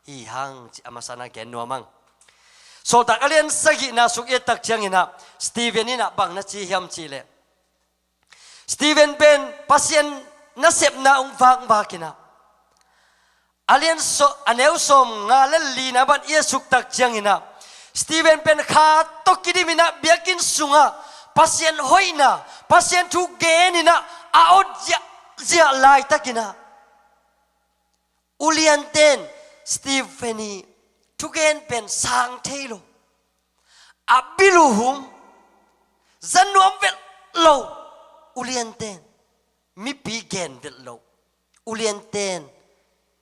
hi hang, ci a masa-in ah gen nuam ing. Sawltak a lian sagihna sung i et tak ciangin ah Stephen in ah bang na ci hiam cih leh, Stephen pen Pasian nasepna hong vakvak in ah, a lian saw-, a neu sawmnga le lina pan i et suk tak ciangin ah, Stephen pen kha tawh kidim in ah biakinn sungah Pasian hoihna, Pasian thu gen in ah a awt ziahziah laitakin ah, ulianten Stephen i thugen pen sang thei lo, a bil uh hum, za nuam vet lo, ulianten, mipi gen vet lo, ulianten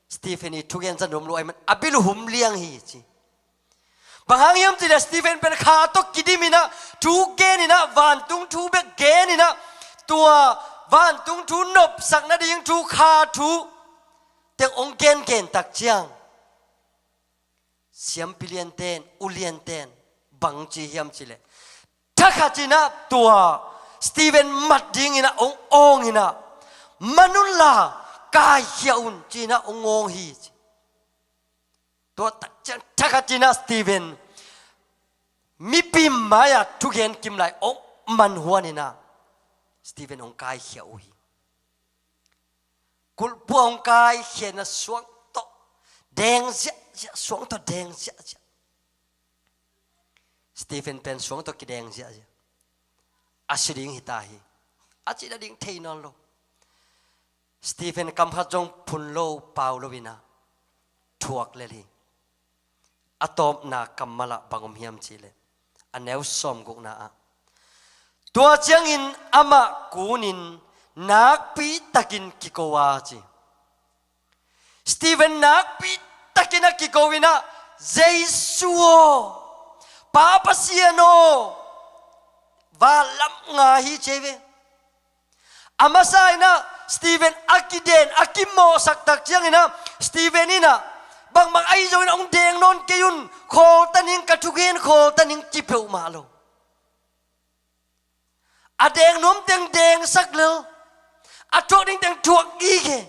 Stephen i thugen za nuam lo ahih man a bil uh hum liang hi, ci. Bang hang hiam cih leh Stephen pen kha tawh kidim in ah, thu gen in ah, vantung thu bek gen in ah, tua vantung thu nopsak nading thu, kha thu teng hong gengen tak ciang, siampi lianten, ulianten bang ci hiam cih leh, thakhat in ah tua Stephen mat dingin ah hong awng in ah, "Man unla, kaikhia un," ci-in ah hong awng hi, ci. Tua tak ciang thakhat in ah Stephen mipi mai-ah thugen kim lai hong man huan in ah Stephen hong kaikhia uh hi. Kulhpua hong kaikhia in ah suang tawh deng ziahziah, suang tawh deng ziahziah. Stephen pen suang tawh kideng ziahziah. A si ding hi ta hi, a cih nading thei nawn lo. Stephen kam khat zong phun lo, pau lo in ah thuak lel hi. A tawpna kammal ah bang om hiam cih leh, a neu sawmgukna ah, tua ciangin amah kunin nakpi takin kiko a, ci. Stephen nakpi takin a kiko in ah, "Jesu aw, Pa Pasian aw, vanlam nga hi," ci hi ve. A masa in ah Stephen a kiden, a kimawhsak tak ciangin ah, Stephen in ah, "Bangbang ahi zongin hong deng nawn kei un, khawl ta ning, ka thugen khawl ta ning," ci peuhmah lo. A deng nuam teng dengsak lel, a thuak ding teng thuak gige.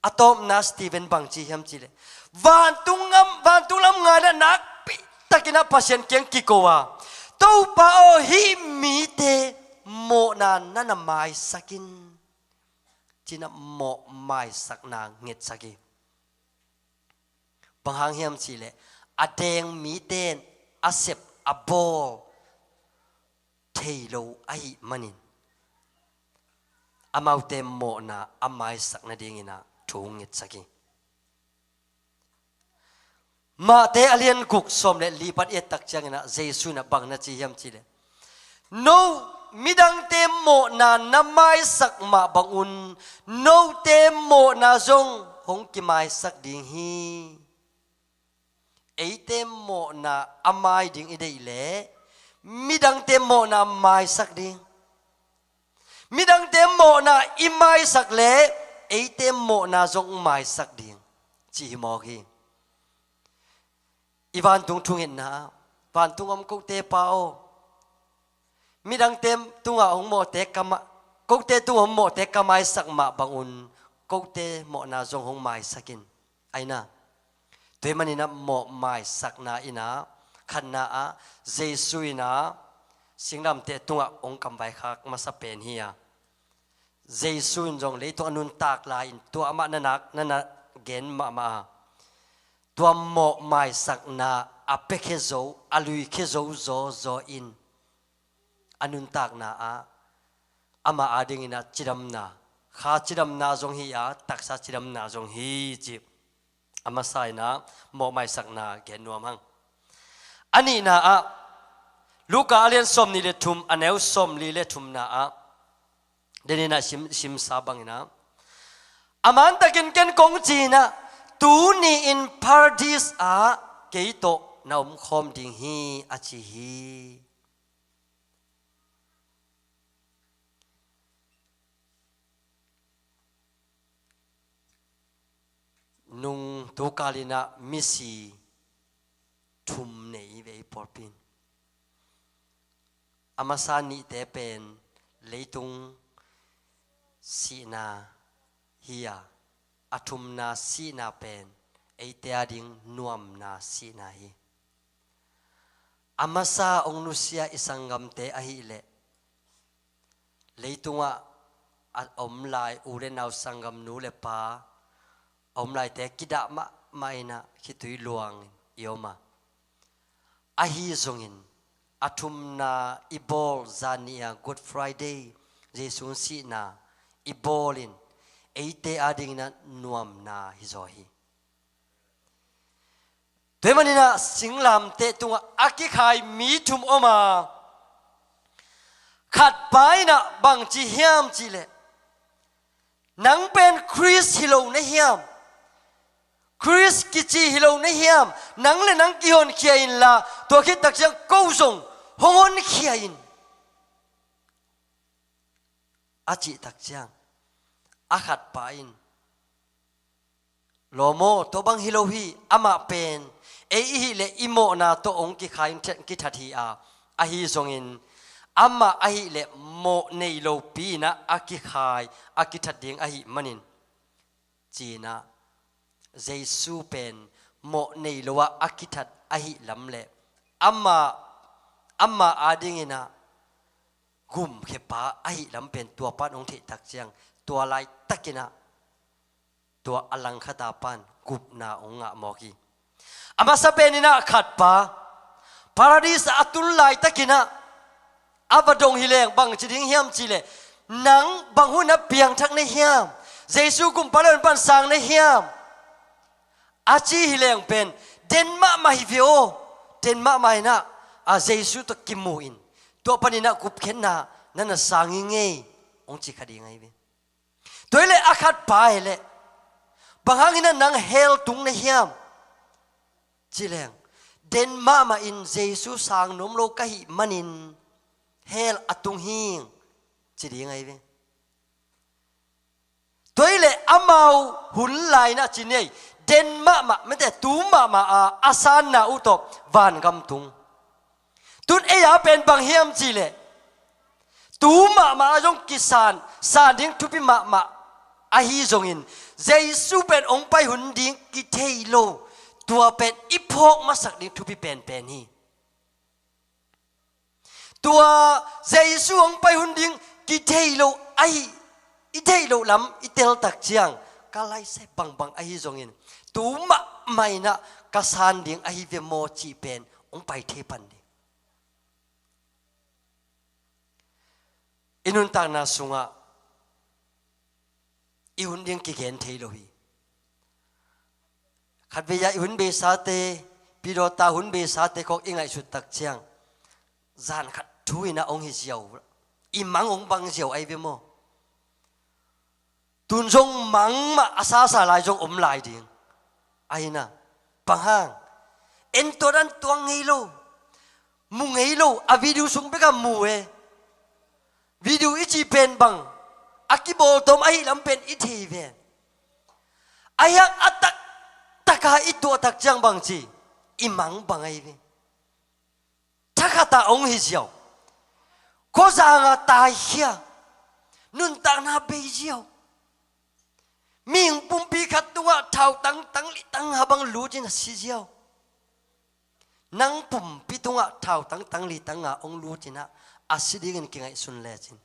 A tawpna Stephen bang ci hiam cihleh, vantung ngam, vantung lam ngaina nakpi takin ah Pasian kiang kiko a, Topa aw, hih mite mawhna na na maisak in, ci-in ah mawh maisakna ngetsak hi. Bang hang hiam cihleh, a deng mite in a sep a bawl thei lo ahih manin, amaute mawhna a maisak nadingin ah thu ngetsak hi. Matthai a lian guk sawm le li pan i et tak ciangin ah Jesu in ah bang na ci hiam cihleh, no, midangte mawhna na maisak mah bangun note mawhna zong hong kimaisak ding hi. Eite mawhna a mai ding i deih leh midangte mawhna maisak ding. Midangte mawhna i maisak leh eite mawhna zong maisak ding, ci hi mawk hi. I vantung thungetna, vantung om kote Pa aw, midangte tungah hong mawhte ka ma-, kote tungah hong mawhte ka maisak mah bangun kote mawhna zong hong maisak in. Aina, tua ahih manin ah mawh maisakna in ah, khatna ah Jesu in ah singlamteh tungah hong kamvaikhak masa pen hi a, Jesu in zong leitung a nuntak lai-in tua amah na nak, na na gen mahmah a, tua mawh maisakna a piakhia zo, a luikhia zo zawzaw in, a nuntakna ah amah adingin ah cidamna, kha cidamna zong hi a, taksa cidamna zong hi, ci. A masa in ah mawh maisakna gen nuam hang. A nihna ah Luka a lian sawmnih le thum, a neu sawmli le thumna ah, den in ah sim, simsa bangin ah, a mantakin ken kong ci-in ah, tuni-in Paradis ah kei tawh na omkhawm ding hi, a ci hi. Nung tukal in ah misi thum nei ve i pawlpi in. A masa nihte pen leitung sihna hi a, a thumna sihna pen eite ading nuamna sihna hi. A masa hong nusia i sanggamte ahih leh, leitungah a om lai u le nau, sanggam nu le pa a om laite kidah mahmah in ah khitui luangin i om a, ahi zongin a thumna i bawl zan nih a, Good Friday, Jesu sihna i bawl in eite adingin ah nuamna hi zaw hi. Tua ahih manin ah singlamteh tungah a kikhai mi thum om a, khatpa in ah bang ci hiam cihleh, nang pen Khrist hi lo na hiam? Khrist kici hi lo na hiam? Nang le nang kihonkhia inla, tua khit tak ciang ko zong hong honkhia in, a cih tak ciang, a khatpa in, lawm aw, tua bang hi lo hi, amah pen ei i hih leh i mawhna tawh hong kikhai, kithat hi a, ahi zongin amah ahih leh mawh nei lopi in ah a kikhai, a kithat ding ahih manin, ci-in ah, Jesu pen mawh nei lo ah a kithat ahih lam le amah, amah adingin ah gumkhiapa ahih lam pen tua pan hong theih tak ciang, tua laitakin ah tua a langkhata pan gupna hong ngah mawk hi. A masa pen in ah khatpa Paradis ah a tun laitakin ah a va dong hi leng bang ci ding hiam cihleh, nang bang hun ah piangthak na hiam? Jesu kumpa le honpa in sang na hiam? A ci hi leng pen, den mahmah hi ve aw, den mahmah in ah, a Jesu tawh kimu in, tua panin ah gupkhiatna na na sang hi ngei, hong ci kha ding ahi ve. Tua hi leh a khatpa hi leh, bang hangin ah nang hell tung na hiam? Ci leng, den mahmah in Jesu sang nuam lo ka hih manin hell a tung hing, ci ding ahi ve. Tua hi leh amau hun lai-in ah ci ni ei, den mahmah, mete tu mahmah a, a sanna uh tawh vangam tung. Tun ei a pen bang hiam cihleh, Tu mahmah ah zong kisan, san ding thupi mahmah ahi zongin, Jesu pen hong pai hun ding kithei lo, tua pen i phawk masak ding thupi penpen hi. Tua Jesu hong pai hun ding kithei lo ahi, i theih loh lam i tel tak ciang, ka laisai bangbang ahi zongin, tu mahmah in ah ka san ding ahi ve maw cih pen hong pai thei pan ding. I nuntakna sungah i hun ding kigen thei lo hi. Khatvei ah i hun beisate, pilawta hun beisate khawng i ngaihsut tak ciang, zan khat thu in ah hong hi ziau, i mang hong bang ziau ahi ve maw? Tun zong mang mah a sasa lai zong om lai ding. Ahi na, bang hang? En tua dan tuang ngei lo, mu ngei lo, a video sung bek a mu e. Video i cih pen bang, a kibawltawm ahi lam pen i thei ven. Ahi hang a taktak a i tuah tak ciang bang ci, i mang bang ahi ve. Thakhat ah hong hi ziau. Khuazang ah taikhia. Nuntakna bei ziau. Mihing pumpi khat tungah thautang tang litang a bang lut in a si ziau. Nang pumpi tungah thautang tang litang a hong lut in ah a si dingin kingaihsun lecin,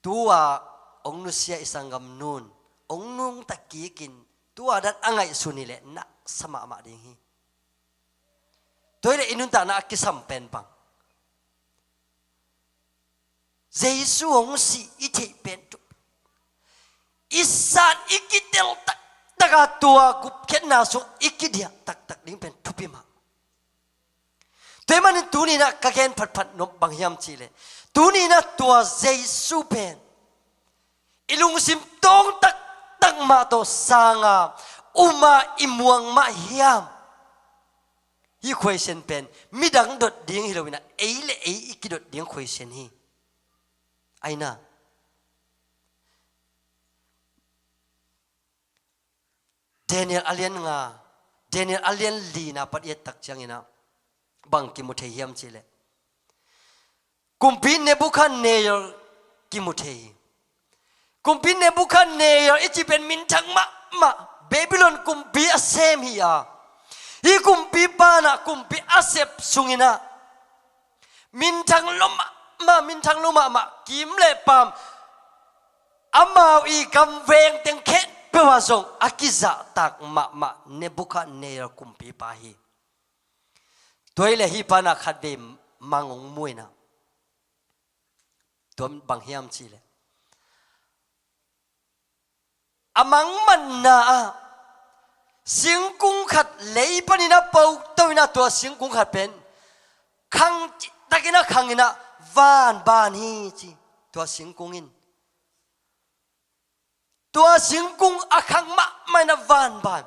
tu-a hong nusia i sanggamnu'n hong nungta kikin, tu-a dan a ngaihsun hi leh naksa mahmah ding hi. Tua hi leh i nuntakna a kisam pen bang? Jesu hong sih i theih pen tu, i san i kitel taktak a, tua gupkhiatna sung i kidiah taktak ding pen thupi mah. Tua ahih manin tuni in ah ka gen phatphat nop bang hiam cih leh, tuni in ah tua Jesu pen i lungsim tawng taktak mah tawh sang a, um a, i muang mah hiam? Hih khuaisian pen midang dot ding hi lo in ah, ei le ei i kidot ding khuaisian hi. Ahi na, Daniel a lian nga, Daniel a lian lina pat i et tak ciangin ah bang kimu thei hiam cih leh, Kumpi Nebuchadnezzar kimu thei hi. Kumpi Nebuchadnezzar i cih pen minthang mahmah, Babylon kumpi a sem hi a, hih kumpipa in ah kumpi a sep sungin ah minthang lo mahmah, minthang lo mahmah, kim le paam, amau i gam veng teng khempeuh ah zong a kizahtak mahmah Nebuchadnezzar kumpipa hi. Tua hi leh hih pa in ah khatvei mang hong mu in ah, tua bang hiam cih leh, a mang manna ah singkung khat lei panin a po to in ah, tua singkung khat pen khang cihtakin a khang in ah van ban hi ci. Tua singkung in, tua singkung a khang mahmah in ah van ban,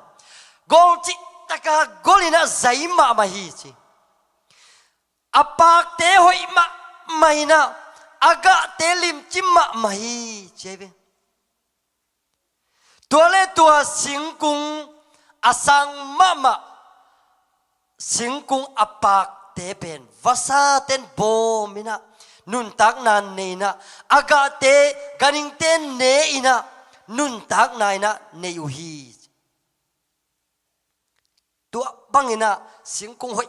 gol cihtak a gol in ah zai mahmah hi ci. A pakte hoih mahmah in ah, a gahte limci mahmah hi ci ahi ve. Tua le tua singkung a sang mahmah, singkung a pakte pen vasate'n bawm in ah nuntakna nei in ah, a gahte, ganhingte ne in ah nuntakna in ah nei uh hi. Tua bangin ah singkung hoih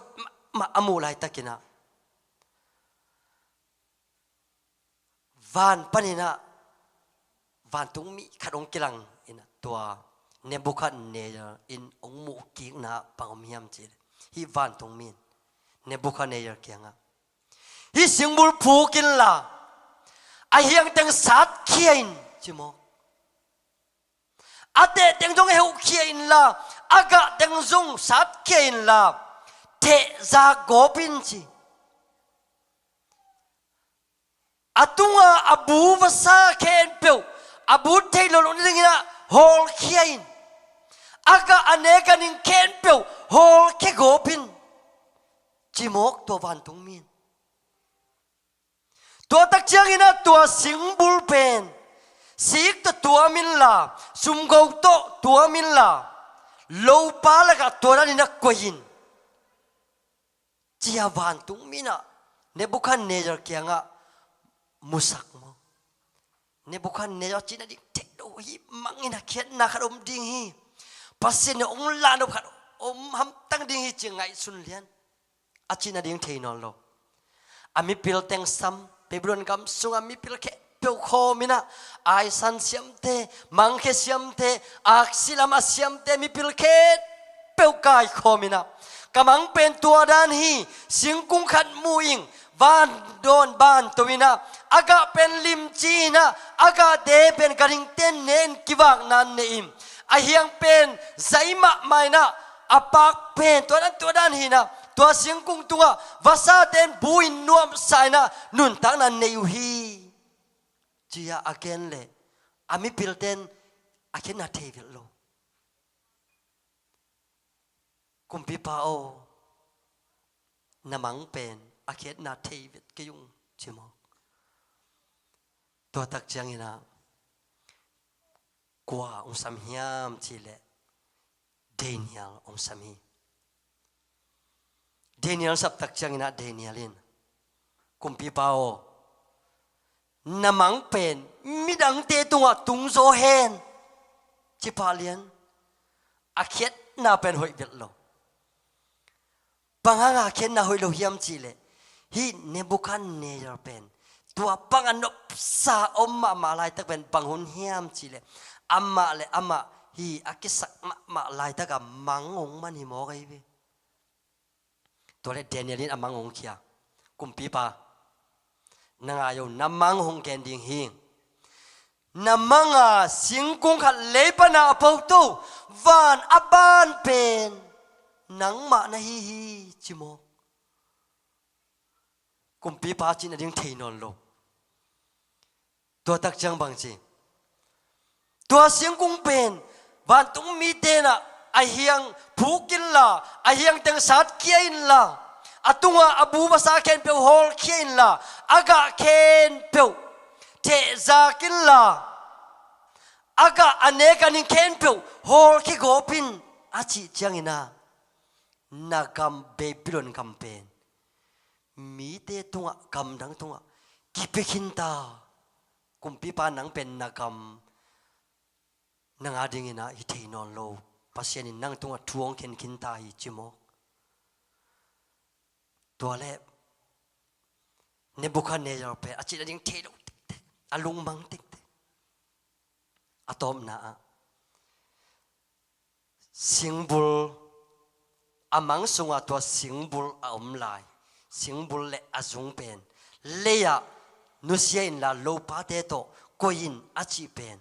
mahmah a muh laitakin ah, van panin ah vantungmi khat hong kilang in ah, tua Nebuchadnezzar in hong muh kikna bang om hiam cih leh, hih vantungmi in Nebuchadnezzar kiangah, hih singbul phuk inla, a hiang teng satkhia in, ci maw? A teh teng zong heuhkhia inla, a gah teng zong satkhia inla, thehzak gawp in ci. A tunga a bu vasa khempeuh, a bu thei lo lo nadingin ah hawlkhia in, a gah a ne ganhing khempeuh hawlkhia gawp in, ci mawk tua vantungmi in. Tua tak ciangin ah tua singbul pen sik tawh tuam inla, sumgo tawh tuam inla, lopa lakah tua danin ah koih in, ci-a vantungmi in ah Nebuchadnezzar kiangah musak maw? Nebuchadnezzar cih nading thei lo hi, mangin a khiatna khat om ding hi. Pasian in hong lahnop khat om hamtang ding hi ci ngaihsun lian. A cih nading thei nawn lo. A mipil teng sam, Babylon gam sungah mipil khempeuh khawm inah, aisan siamte, mangkhe siamte, aksi lam a siamte, mipil khempeuh kaikhawm inah, ka mang pen tua dan hi, singkung khat mu ing, van dawn ban to inah, a gah pen limci inah, a gahte pen ganhingte ne in kivakna ne in, a hiang pen zai mahmah inah, a pak pen tua dan tua dan hi inah, tua singkung tungah vasate in bu in nuamsa inah nuntakna nei uh hi, ci-a a gen leh, a mipilte in a khiatna thei vet lo. Kumpipa aw, na mang pen a khiatna thei vet kei ung, ci maw? Tua tak ciang inah kua hong sam hiam cih leh Daniel hong sam hi. Daniel sap tak ciang inah Daniel in, Kumpipa aw, na mang pen midangte tungah tungzaw hen, ci pah lian. A khiatna pen hoih vet lo. Bang hanga khiatna hoih lo hiam cih leh, hih Nebuchadnezzar pen tua banga nopsa om mahmah laitak pen bang hun hiam cih leh, amah le amah hih a kisak mahmah laitaka mang hong man hi mawk ahi ve. Tua leh Daniel in a mang hong khia. Kumpipa, na ngai o, na mang hong gen ding hi. Na manga singkung khat lei pana a po to, van a ban pen nangmah na hi hi, ci maw? Kumpipa cih nading thei nawn lo. Tua tak ciang bang ci? Tua singkung pen vantung mite inah a hiang phuk inla, a hiang teng satkhia inla, a tungah a bu vasa khempeuh hawlkhia inla, a gah khempeuh thehzak inla, a gah a nek a ning khempeuh hawlkhia gawp in, a cih ciang inah, na gam Babylon gam pen mite tungah, gamdang tungah kipia khin ta. Kumpipa, nang pen na gam nang a ding inah hi thei nawn lo. Pasian in nang tungah thu hong khen khin ta hi, ci maw? Tua leh Nebuchadnezzar pen a cih nading thei lo tektek, a lungmang tektek. A tawpna ah, singbul, a mang sungah tua singbul a om lai, singbul le a zung pen lei-ah nusia inla, lopate tawh koih in, a cih pen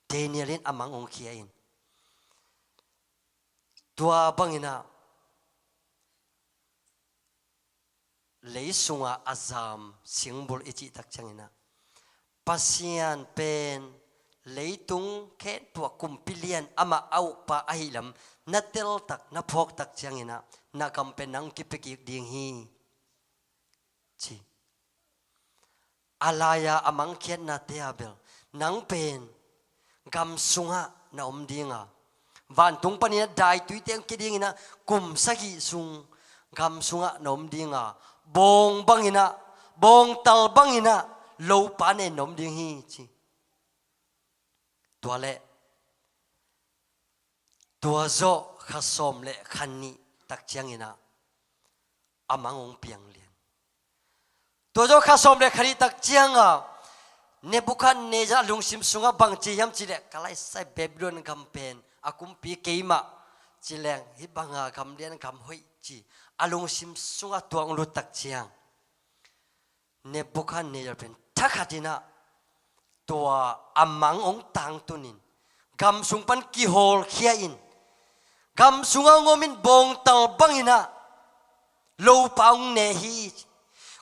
Daniel in a mang hong khia in. Tua bang inah lei sungah a zam singbul i cih tak ciang inah, Pasian pen leitung khempeuh ah kumpi lian, amah a ukpa ahih lam na teltak, na phawktak ciang inah, na gam pen nang kipia kik ding hi, ci. A lai-a a mangkhiatnate ah bel, nang pen gam sungah na om ding a, vantung panin a daituite hong kia ding inah, kum sagih sung gam sungah na om ding a, bawng bang inah, bawngtal bang inah lopa ne in na om ding hi, ci. Tua leh, tua zawh kha sawm le kha nih tak ciang inah a mang hong piang lian. Tua zawh kha sawm le kha nih tak ciang a, Nebuchadnezzar a lungsim sungah bang ci hiam cih leh, ka laisai Babylon gam pen a kumpi keimah ci leng, hih banga gam lian gam hoih ci a lungsim sungah tuak lut tak ciang, Nebuchadnezzar pen thakhat inah tua a mang hong tangtun in, gam sung pan kihawlkhia in, gam sungah hong om in, bawngtal bang inah lopa hong ne hi.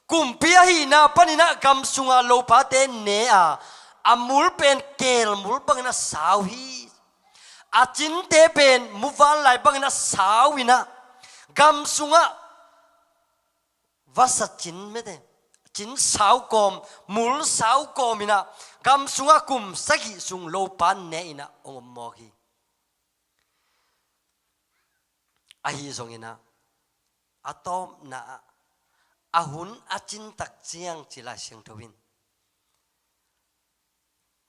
Kumpi ahihna pan inah gam sungah lopate ne a, a mul pen keel mul bang inah sau hi. A cinte pen muvanlai bang inah sau inah, gam sungah vasa cin mete, cin sau kawm, mul sau kawm inah, gam sungah kum sagih sung lopa ne inah hong om mawk hi. Ahi zong inah, a tawpna ah, A hun a cin tak ciang ci Lai Siangtho in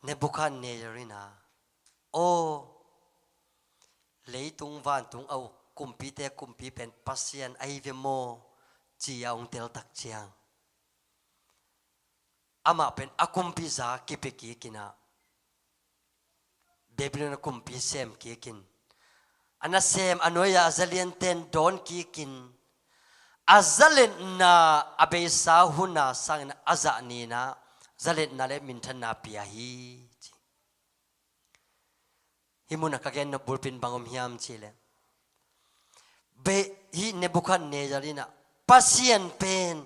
Nebukhadnezzar in a, aw, leitung vantung a uk kumpite kumpi pen Pasian ahi ve maw, ci a hong tel tak ciang, amah pen a kumpi za kipia kik in a, Babylon a kumpi sem kik in, a nasem a nuai-a a zalianten dawn kik in, a zaletna a beisa hun a sangin a zah ni in a zaletna le minthanna pia hi, ci. Hih mun a ka gen nop bulpi in bang om hiam cih leh, hih Nebukhadnezzar in a Pasian pen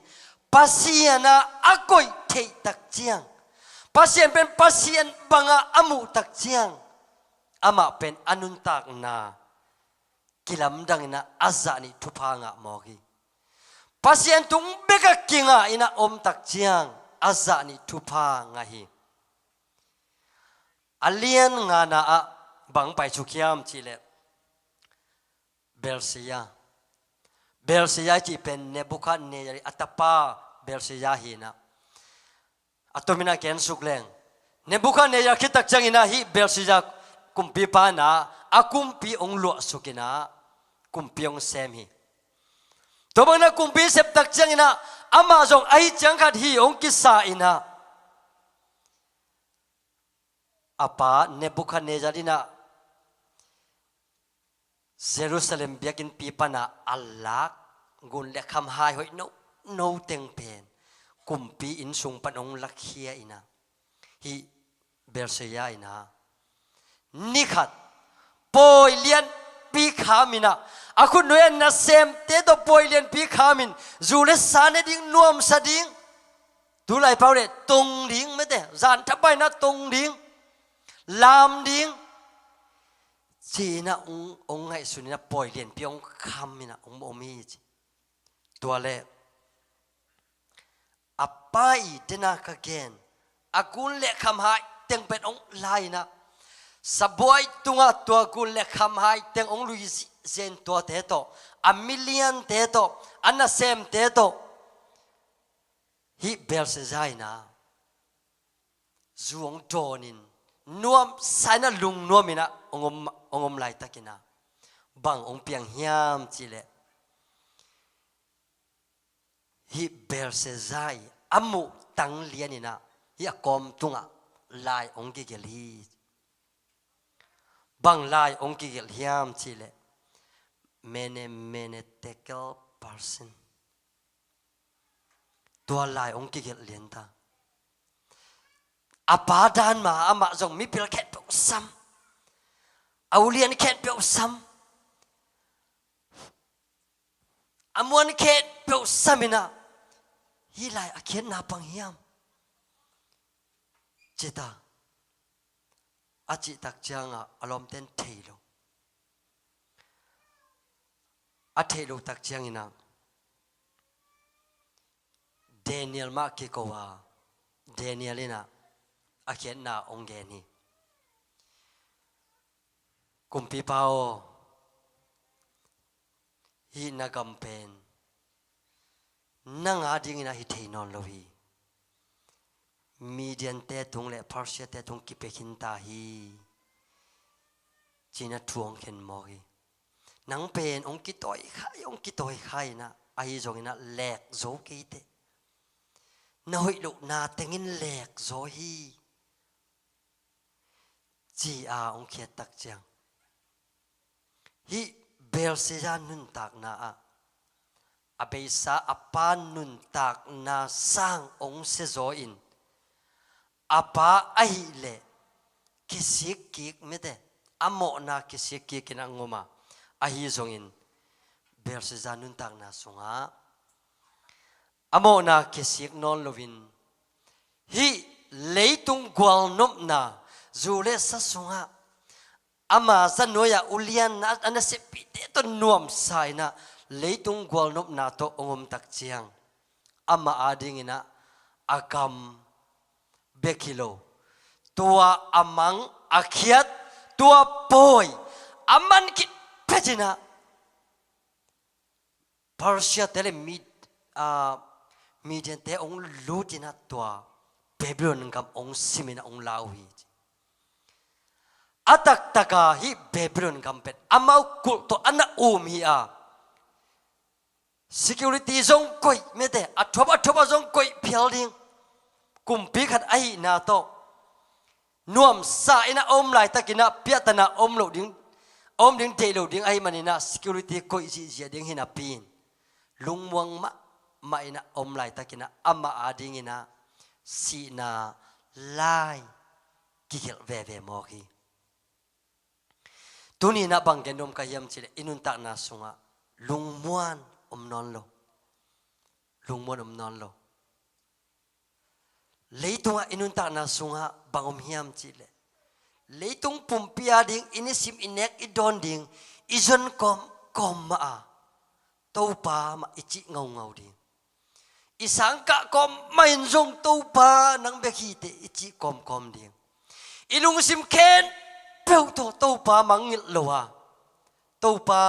Pasian a a koih theih tak ciang, Pasian pen Pasian bang a a muh tak ciang, amah pen a nuntakna kilamdang in a a zah nih thupha ngah mawk hi. Pasian tung bek a kingah in a om tak ciang a zah nih thupha ngah hi. A lian ngana ah bang pai suk hiam cih leh, Belshazzar. Belshazzar cih pen Nebukhadnezzar a tapa Belshazzar hi in a, a tomin a gen suk leng, Nebukhadnezzar khit tak ciang in a hih Belshazzar kumpipa in a, a kumpi hong luah suk in a, kumpi hong sem hi. Tua bang in a kumpi sep tak ciang in a, amah zong ahi ciang khat hi hong kisa in a, a pa Nebukhadnezzar in a Jerusalem biakinnpi pan a a lak gun le khamhai hoih nono teng pen kumpi inn sung pan hong lakhia in a, hih Belshazzar in a, ni khat pawi lianpi kham in a, a khutnuai a nasemte tawh pawi lianpi kham in, zu le sa ne ding, nuamsa ding, tu lai pau le tong ding, mete, zan thapai in a tong ding, lam ding, ci in a hong, hong ngaihsun in a pawi lianpi hong kham in a hong om hi ci. Tua le a pa i den a ka gen, a gun le khamhai teng pen hong la in a, sabuai tungah tua gun le khamhai teng hong lui zihzen tuate tawh, a miliante tawh, a nasemte tawh, hih Belshazzar in a zu hong dawn in, nuamsa in a lungnuam in a hong om, hong om laitak in a, bang hong piang hiam cih leh, hih Belshazzar i a muh tang lian in a, hih a kawm tungah lai hong kigelh hi. Bang lai hong kigelh hiam cih leh, mene, mene, tekel, parsin. Tua lai hong kigelh lian ta. A pa dan mah amah zong mipil khempeuh sam, a ulian khempeuh sam, a muan khempeuh sam in a, hih lai a khiatna pang hiam, ci ta. A cih tak ciang a, a lawmten thei lo. A theih loh tak ciang in a, Daniel mah kiko a, Daniel in a, a khiatna hong gen hi. Kumpipa aw, hih na gam pen nang a ding in a hi thei nawn lo hi. Mediante tung le Persiate tung kipia khin ta hi, ci in a thu hong khen mawk hi. Nang pen hong kitawi khai, hong kitawi khai in a, ahi zong in a lek zo kei teh. Na hoih lohna teng in lek zaw hi, ci a hong khiat tak ciang, hih Belshazzar nuntakna ah a beisa a pa nuntakna sang hong sia zaw in, a pa ahih leh kisik kik, mete, a mawhna kisik kik in a hong om a, ahi zongin Belshazzar nuntakna sungah a mawhna kisik nawn loin, hih leitung gualnopna, zu le sa sungah ama za nuai-ah ulian a, a naseppihte tawh nuamsa in a, leitung gualnopna tawh hong om tak ciang, amah adingin a, a gam bek hi lo, tua a mang, a khiat, tua pawi a man khit phetin a, Persiate le Mid-, ah, Midiante hong lut in ah tua Babylon gam hong sim in ah hong la uh hi. A taktaka hih Babylon gam pen amau kulh tawh a na um hi a, security zong koih, mete, a thuap a thuap a zong koih phial ding. Kumpi khat ahihna tawh nuamsa in ah a om laitakin ah piahtana a om loh ding, a om ding deih loh ding ahih manin ah security koih zihziah ding hi napi in, lungmuang mahmah in ah a om laitakin ah amah adingin ah sihna lai kigelh veve mawk hi. Tuni in ah bang gen nuam ka hiam cih leh i nuntakna sungah lungmuan om nawn lo. Lungmuan om nawn lo. Leitungah i nuntakna sungah bang om hiam cih leh, leitung pumpi ading i nisim i nek i dawn ding i zon kawmkawm mah a, Topa mah i cih ngaungau ding. I sangkah kawm mah in zong Topa nang bek hi teh i cih kawmkawm ding. I lungsim khempeuh tawh Topa mangngilh lo a, Topa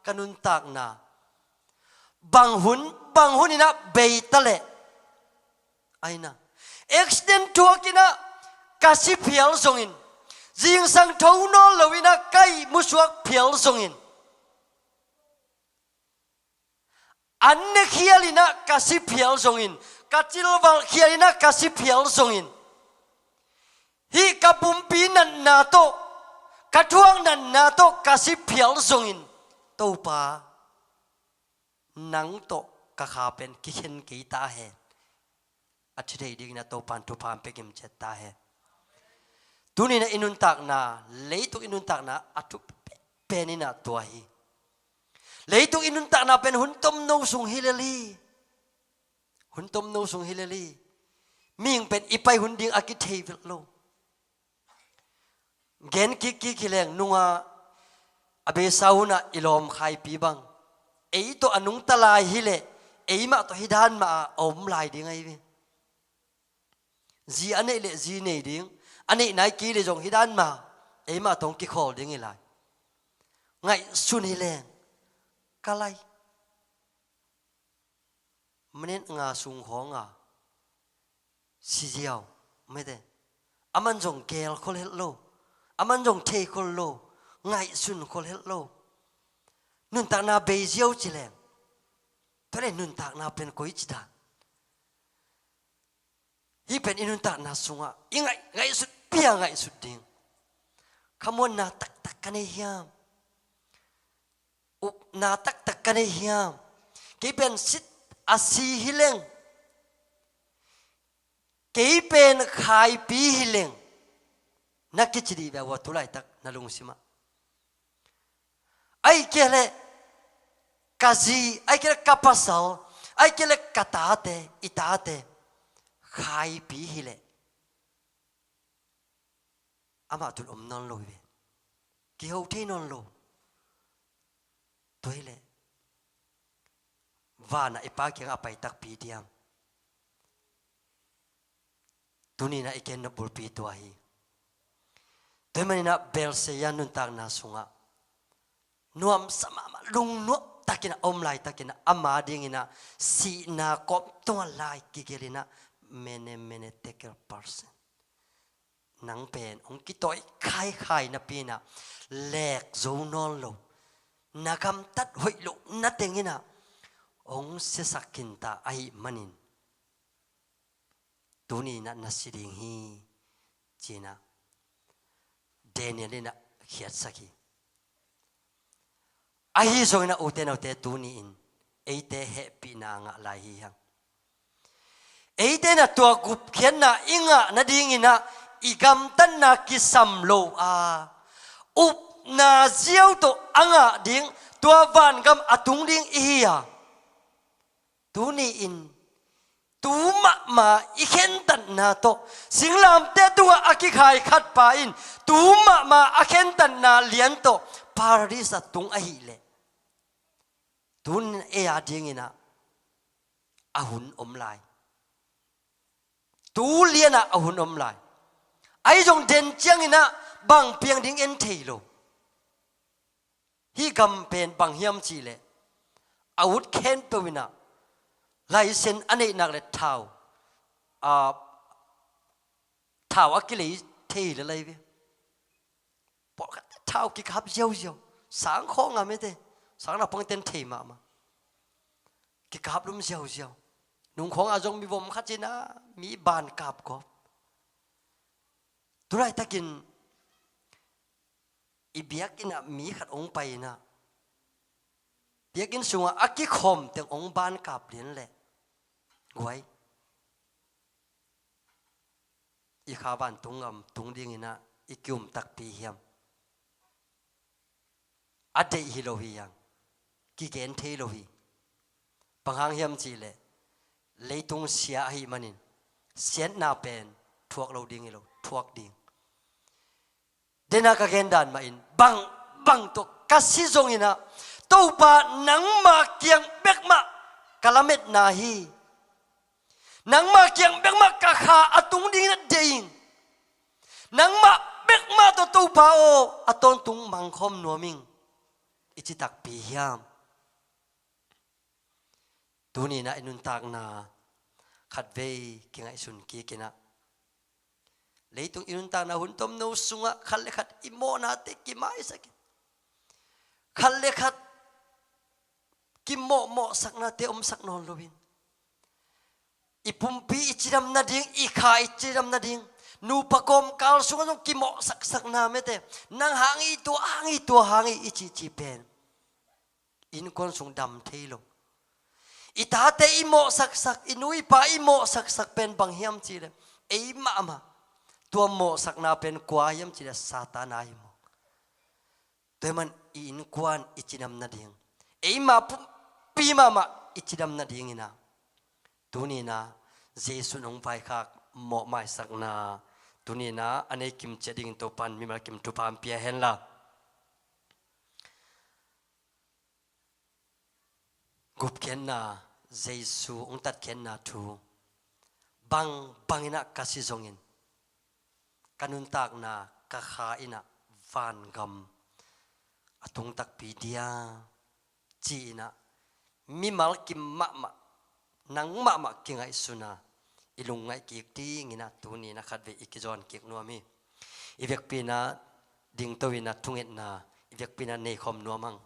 ka nuntakna bang hun, bang hun in ah bei ta leh, aina, accident thuak in ah ka si phial zongin, zingsang tho nawn lo in ah ka ihmu suak phial zongin, an ne khial in ah ka si phial zongin, ka cilvalh khial in ah ka si phial zongin, hih ka pumpi natna tawh, ka thuak natna tawh ka si phial zongin, Topa, nang tawh ka kha pen kikhen kei ta hen. A thi thei dingin ah Topa in thupha hong pia kim ciat ta hen. Tuni in ah i nuntakna, leitung i nuntakna a thupi pen in ah tua hi. Leitung i nuntakna pen hun tomno sung hi lel hi. Hun tomno sung hi lel hi. Mihing pen i pai hun ding a kithei velh lo. Gen kikkik hi leng, nungah a beisa hun ah i lawm Khaipi bang, ei tawh a nungta lai hi leh, eimah tawh hih dan mah ah a om lai ding ahi ve. Zi a neih leh zi nei ding, a neih nai kei leh zong hih dan mah eimah tawh hong kikhawl ding hi lai. Ngaihsun hi leng, ka lai. Minute nga sung khawng a si ziau, mete. Aman zong geel khol het lo, aman zong thei khol lo, ngaihsun khol het lo. Nuntakna bei ziau ci leng, tua leh nuntakna pen koici dan? Hih pen i nuntakna sungah i ngaih, ngaihsut pia ngaihsut ding. Khamuanna taktak ka nei hiam? Upna taktak ka nei hiam? Kei pen sit a si hi leng, kei pen Khaipi hi leng, na kici dih ve ua tu laitak na lungsimah. Ahih kei leh ka zi, ahih kei leh ka pasal, ahih kei leh ka tate, i tate Khaipi hi leh, amah tun om nawn lo hi ve. Kiho thei nawn lo. Tua hi leh, vanah i Pa kiangah a pai takpi diam? Tuni in ah i gen nop bulpi tua hi. Tua hi manin ah Belshazzar nuntakna sungah nuamsa mahmah, lungnuam takin ah a om laitakin ah ama dingin ah sihna kawm tungah lai kigelh in ah, mene, mene, tekel, parsin. Nang pen hong kitawi khaikhai napi in ah, leek zo nawn lo, na gamtat hoih loh na teng in ah hong siasak khinta ahih manin, tuni in ah na si ding hi, ci-in ah Daniel in ah khiatsak hi. Ahi zongin ah ute naute, tuni-in eite hehpihna a ngah lai hi hang. Eite in ah tua gupkhiatna i ngah nadingin ah i gamtatna kisam lo a, upna ziau tawh a ngah ding, tua vangam a tung ding i hi a, tuni-in tu mahmah i khentatna tawh, singlamteh tungah a kikhai khatpa in tu mahmah a khentatna lian tawh Paradis a tung ahih leh, tun ei a dingin ah a hun om lai. Tu lianah a hun om lai. Ahi zong den ciangin ah bang piang ding en thei lo. Hih gam pen bang hiam cih leh, a ut khempeuh in ah Laisen a neihnak le thau, a, thau a kilei thei le lai ve. Pawlkhat thau kikap ziauziau. Sang khawng a mete, sang na pangten thei mahmah. Kikap lum ziauziau. Nung khawng a zong mi vom khat cina mi ban kap kawp. Tulaitakin i biakinn ah mi khat hong pai inah, biakinn sungah a kikhawm teng hong ban kap lian leh, guai, i kha vantung gam tung dinginah i kium takpi hiam? A deih hi lo hi hang, kigen thei lo hi. Bang hang hiam cihleh, leitung sia ahih manin siatna pen thuak lo ding hi lo, thuak ding. Dena ka gen dan mahin, bang, bang tawh ka si zonginah, Topa, nangma kiang bek mah ka lametna hi. Nangma kiang bek mah ka kha a tung dingin a deih ing. Nangmah bek mah tawh Topa aw, a tawntung mangkhawm nuam ing, i ci takpi hiam? Tuninah i nuntakna khatvei kingaihsun kikinah, leitung i nuntakna hun tomno sungah khat le khat i mawhnate kimaisakin, khat le khat kimawhmawhsaknate omsak nawn loin, i pumpi i cidam nading, i kha i cidam nading, nupa kawmkal sungah zong kimawhsaksakna mete, nang hang i, tua hang i, tua hang i, i cihcih pen innkuan sung dam thei lo. I tate i mawhsaksak, i nu i pa i mawhsaksak pen bang hiam cihleh, ei mahmah tua mawhsakna pen kua hiam cihleh, Satan a hi maw. Tua hi man i innkuan i cidam nading, eima pumpi mahmah i cidam nadinginah, tuninah Jesuh in hong vaikhak mawhmaisakna, tuninah a nei kim ciat dingin Topan mimal kim thupha hong pia henla. Gupkhiatna, Jesuh hong tatkhiatna thu, bang, banginah ka si zongin, ka nuntakna, ka kha innah vangam a tung takpi dia, ci-inah mimal kim mahmah, nang mahmah kingaihsuna i lungngaih kik dinginah tuninah khatvei i kizawn kik nuam hi. I vekpi innah dingto innah thungetna i vekpi innah neikhawm nuam hang.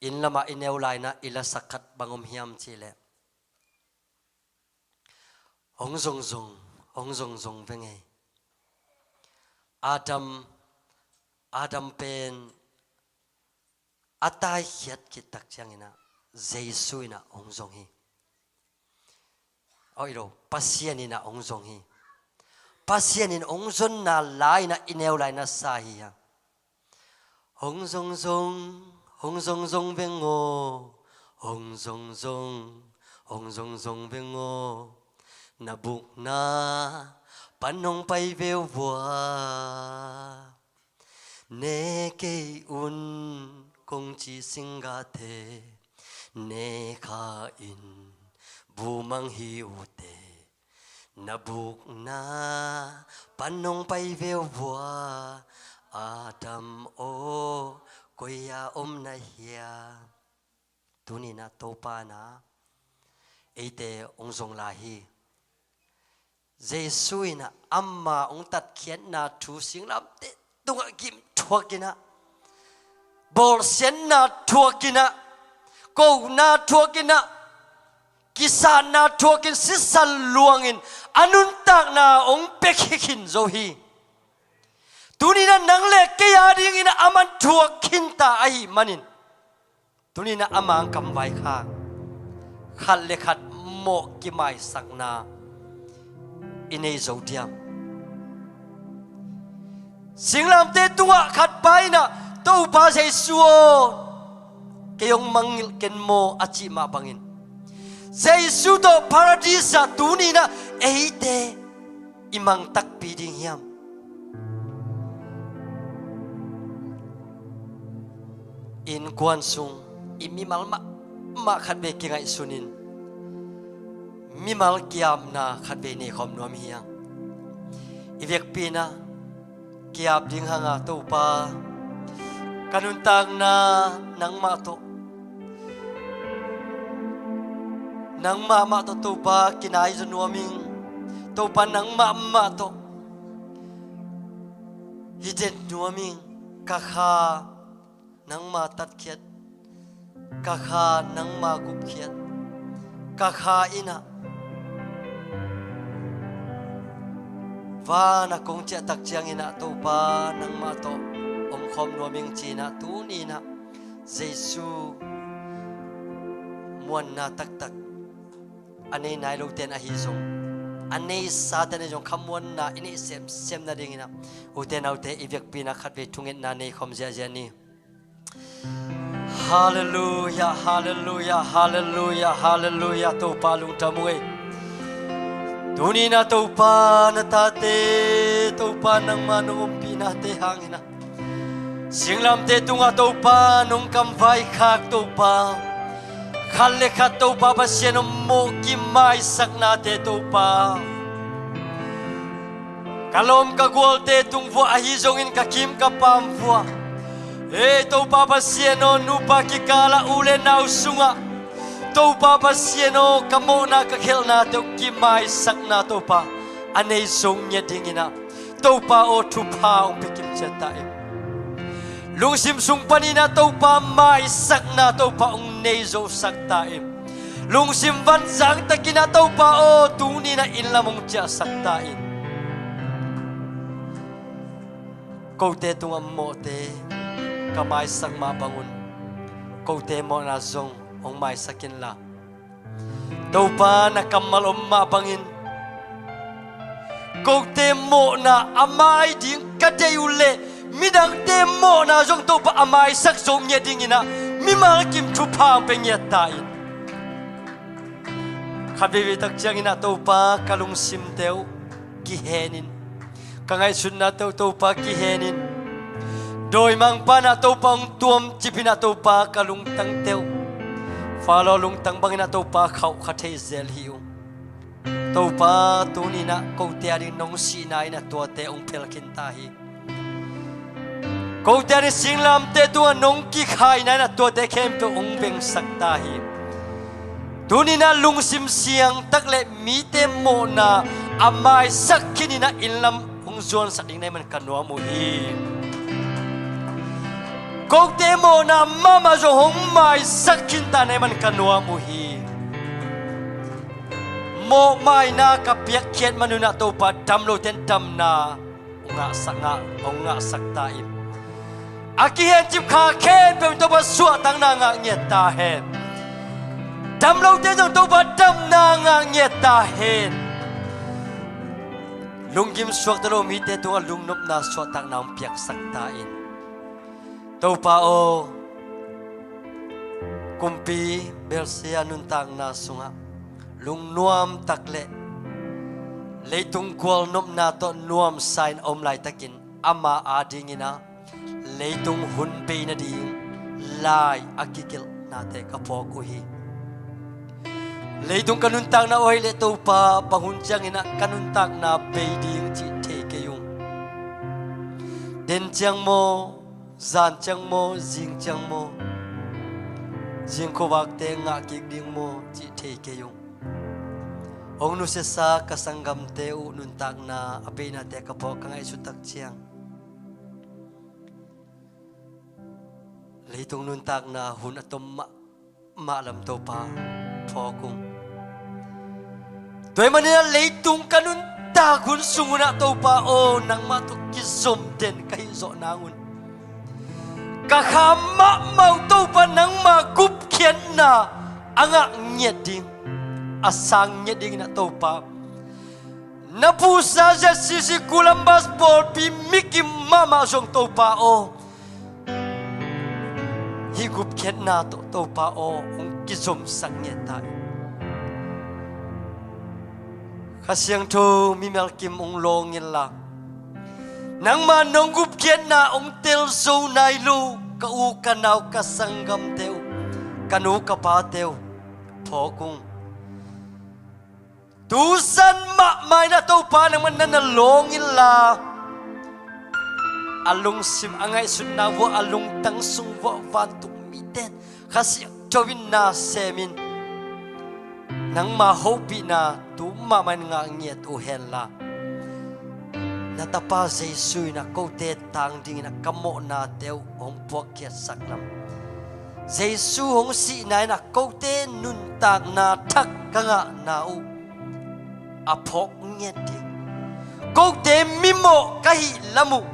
Inn lamah i neu lainah i lasak khat bang om hiam cihleh, hong zongzong, hong zongzong veng ei. Adam, Adam pen a taikhiat khit tak cianginah Jesuh innah hong zong hi. Aw, i lo, Pasian innah hong zong hi. Pasian in hong zonna lai-inah i neu lai na sa hi hang. Hong zongzong, hong zongzong veng aw, hong zongzong, hong zongzong veng aw. Na bukna pan hong pai veu vua. Ne kei un kong ci singgahte, ne kha in bu mang hi ute. Na bukna pan hong pai veu vua, Adam aw, koi-ah om na hia? Tuninah Topa innah eite hong zong lai hi. Jesuh innah ama hong tatkhiatna thu singlamteh tungah gim thuakinah, bawlsiatna thuakinah, kona thuakinah, kisatna thuakin sisan luangin a nuntakna hong pia khin zo hi. Tuninah nang le kei a dingin a man thuak khinta ahih manin, tuninah a mangkam vaikhak, khat le khat mawh kimaisakna i nei zo diam? Singlamteh tungah khat pa innah, Topa Jesuh aw, kei hong mangngilh ken maw, a cih mah bangin, Jesuh tawh Paradis ah tuninah eite i mang takpi ding hiam? Innkuan sung i mimal mahmah khatvei kingaihsunin, mimal kiapna khatvei neikhawm nuam hi hang. I vekpi innah kiap ding hanga, Topa, Ka nuntakna nangmah tawh, nangmah mah tawh Topa kinai zaw nuam ing. Topa nangmah mah tawh hi den nuam ing. Ka kha nangma tatkhiat, ka kha nangma gupkhiat, ka kha in ah van a kong ciah tak ciangin ah Topa nangmah tawh omkhawm nuam ing ci-in ah tuni-in ah Jesu muanna taktak a nei nai lote in ahi zong, a neisate in ahi zong kha muanna i neih semsem nadingin ah ute naute i biakpi-in ah khatvei thungetna nei khawm ziahziah ni. Halleluia, halleluia, halleluia, halleluia. Topa lungdam ung ei. Tuni-in ah Topa na tate, Topa nangma nong ompihnate hangin ah singlamteh tungah Topa nong kamvaikhak Topa, khat le khat Topa Pasian aw mawh kimaisaknate Topa, ka lawm ka gualte tung vuah ahi zongin ka kim ka paam vuah, ei Topa Pasian aw, nupa kikalah u le nau sungah Topa Pasian aw, ka mawhna ka khelhnate uh kimaisakna Topa a nei zo ngiat dingin ah Topa aw, thupha hong pia kimciat ta in. Lungsim sung panin ah Topa maisakna Topa hong nei zosak ta in. Lungsim vanzang takin ah Topa aw, tuni-in ah inn lam hong ciahsak ta in. Kote tungah mawhte ka maisak mah bangun kote mawhna zong hong maisak inla, Topa na kammal om mah bangin kote mawhna a mai ding ka deih uh leh midangte mawhna zong Topa a maisak zo ngiat dingin ah mimal kim thupha hong pia ngiat ta in. Khat veivei tak ciangin ah Topa ka lungsimte uh kihenin, ka ngaihsutnate uh Topa kihenin, dawimangpa'n ah Topa hong tuamcipin ah Topa ka lungtangte uh Faro lungtang bangin ah Topa khauhkha thei zel hi ung. Topa tuni-in ah kote ading nong sihna in ah tuate hong phel khin ta hi. Kote ading singlamteh tungah nong kikhaina in ah tuate khempeuh hong vengsak ta hi. Tuni-in ah lungsim siangtak le mite mawhna a maisak khinin ah inn lam hong zuansak ding na hih man ka nuam uh hi. Kote mawhna mahmah zong hong maisak khinta na hih man ka nuam uh hi. Mawhmaina ka piakkhiat manun ah Topa damlote in damna hong ngahsak, ngah, hong ngahsak ta in. A kihencip kha khempeuh in Topa suahtakna ngah ngiat ta hen. Damlote zong Topa damna ngah ngiat ta hen. Lunggim suakta lo mite tungah lungnopna suahtakna hong piaksak ta in. Topa aw, kumpi belsia nuntakna sungah lungnuamtak le leitung gualnopna tawh nuamsa in a om laitakin ama adingin ah leitung hun bei nading lai a kigelhnate ka phawk uh hi. Leitung ka nuntakna uh ahih leh Topa bang hun ciangin ah ka nuntakna bei ding cih thei kei ung. Den ciang maw, zan ciang maw, zing ciang maw, zing khuavakte ngah kik ding maw cih thei kei ung. Hong nusiasa ka sanggamte uh nuntakna a beinate ka phawk ka ngaihsut tak ciang leitung nuntakna hun a tom mahmah lam Topa phawk ung. Tua ahih manin ah leitung ka nuntak hun sungun ah Topa aw, nangmah tawh kizom den ka hih zawh nangun ka kha mahmah uh Topa nangma gupkhiatna a ngah ngiat ding, a sang ngiat dingin ah Topa na puhsa Z C C Columbus pawlpi mikim mahmah zong Topa aw, hih gupkhiatna tawh Topa aw hong kizomsak ngiat ta in. Kha Siangtho mimal kim hong lawng inla, nangma nong gupkhiatna hong tel zo nai lo ka u ka nau ka sanggamte uh, ka nu ka pate uh phawk ung. Tu zan mahmah in ah Topa nangmah na na lawng inla, a lungsim a ngaihsutna vuah a lungtang sung vuah vantung mite kha siangtho in na semin nangma hopihna tu mahmah in ngah ngiat uh henla, na tapa Jesu in a kote tang dingin a ka mawhnate uh hong puakkhiatsak lam, Jesu hong sihna in a kote nuntakna thak ka ngahna uh a phawk ngiat ding, kote mimawh ka hih lam uh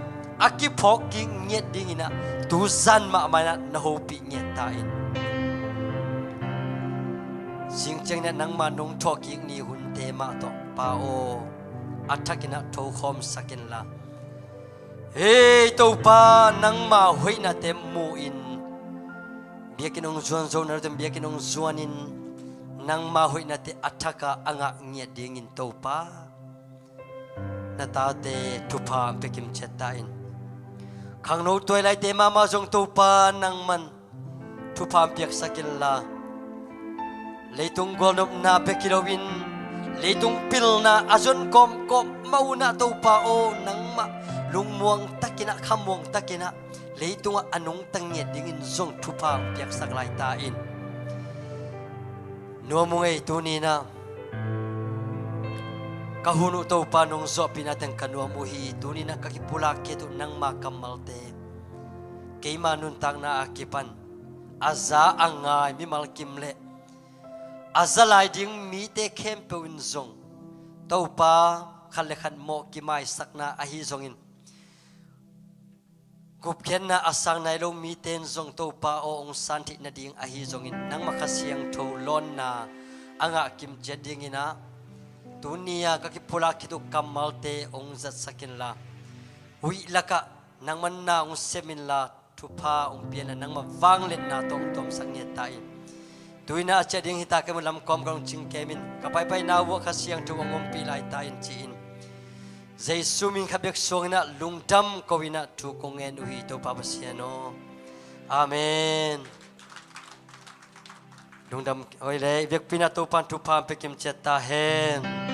a kiphawk kik ngiat dingin ah tuzan mahmah in ah na hopih ngiat ta in. Singciang in ah nangma nong thawhkik ni hunte mah tawh Pa aw, a thakin ah thokhawmsak inla, hei Topa, nangma hoihnate mu in, biakinn hong zuan zo na lote biakinn hong zuanin nangma hoihnate a thaka a ngah ngiat dingin Topa, na tate thupha hong pia kimciat ta in. Khangno tuailaite mahmah zong Topa nangman thupha hong piaksak inla, leitung gualnopna bek hi loin leitung pilna a zon kawmkawm mah un ah Topa aw, nangmah lungmuang takin ah, khamuang takin ah leitungah a nungta ngiat dingin zong thupha hong piaksak lai ta in. Nuam uh ngei, tuni in ah ka hun uh Topa nong zawhpihna teng ka nuam uh hi. Tuni in ah ka kipulak khit uh nangma kammalte, keima nuntakna a kipan a za a ngai mimal kim le a za lai ding mite khempeuh in zong Topa, khat le khat mawh kimaisakna ahi zongin, gupkhiatna a sang nai lo mite in zong Topa aw hong san theih nading ahi zongin nangma Kha Siangtho lawnna a ngah kimciat dingin ah tuni a ka kipulak khit uh kammalte hong zatsak inla, huih lakah nangman na hong sem inla, thupha hong pia inla, nangma vangliatna tawh hong tawmsak ngiat ta in. Tu in ah a ciah ding hi ta, kei mun lam kawm ka hong cing kemin ka paipaina uh ah Kha Siangtho hong ompih lai ta in ci-in Jesu min khat bek suangin ah lungdam ko in ah thu kong ngen uh hi, Topa Pasian aw. Amen. Lungdam. Hoih le, i biakpi in ah Topa in thupha hong pia kimciat ta hen.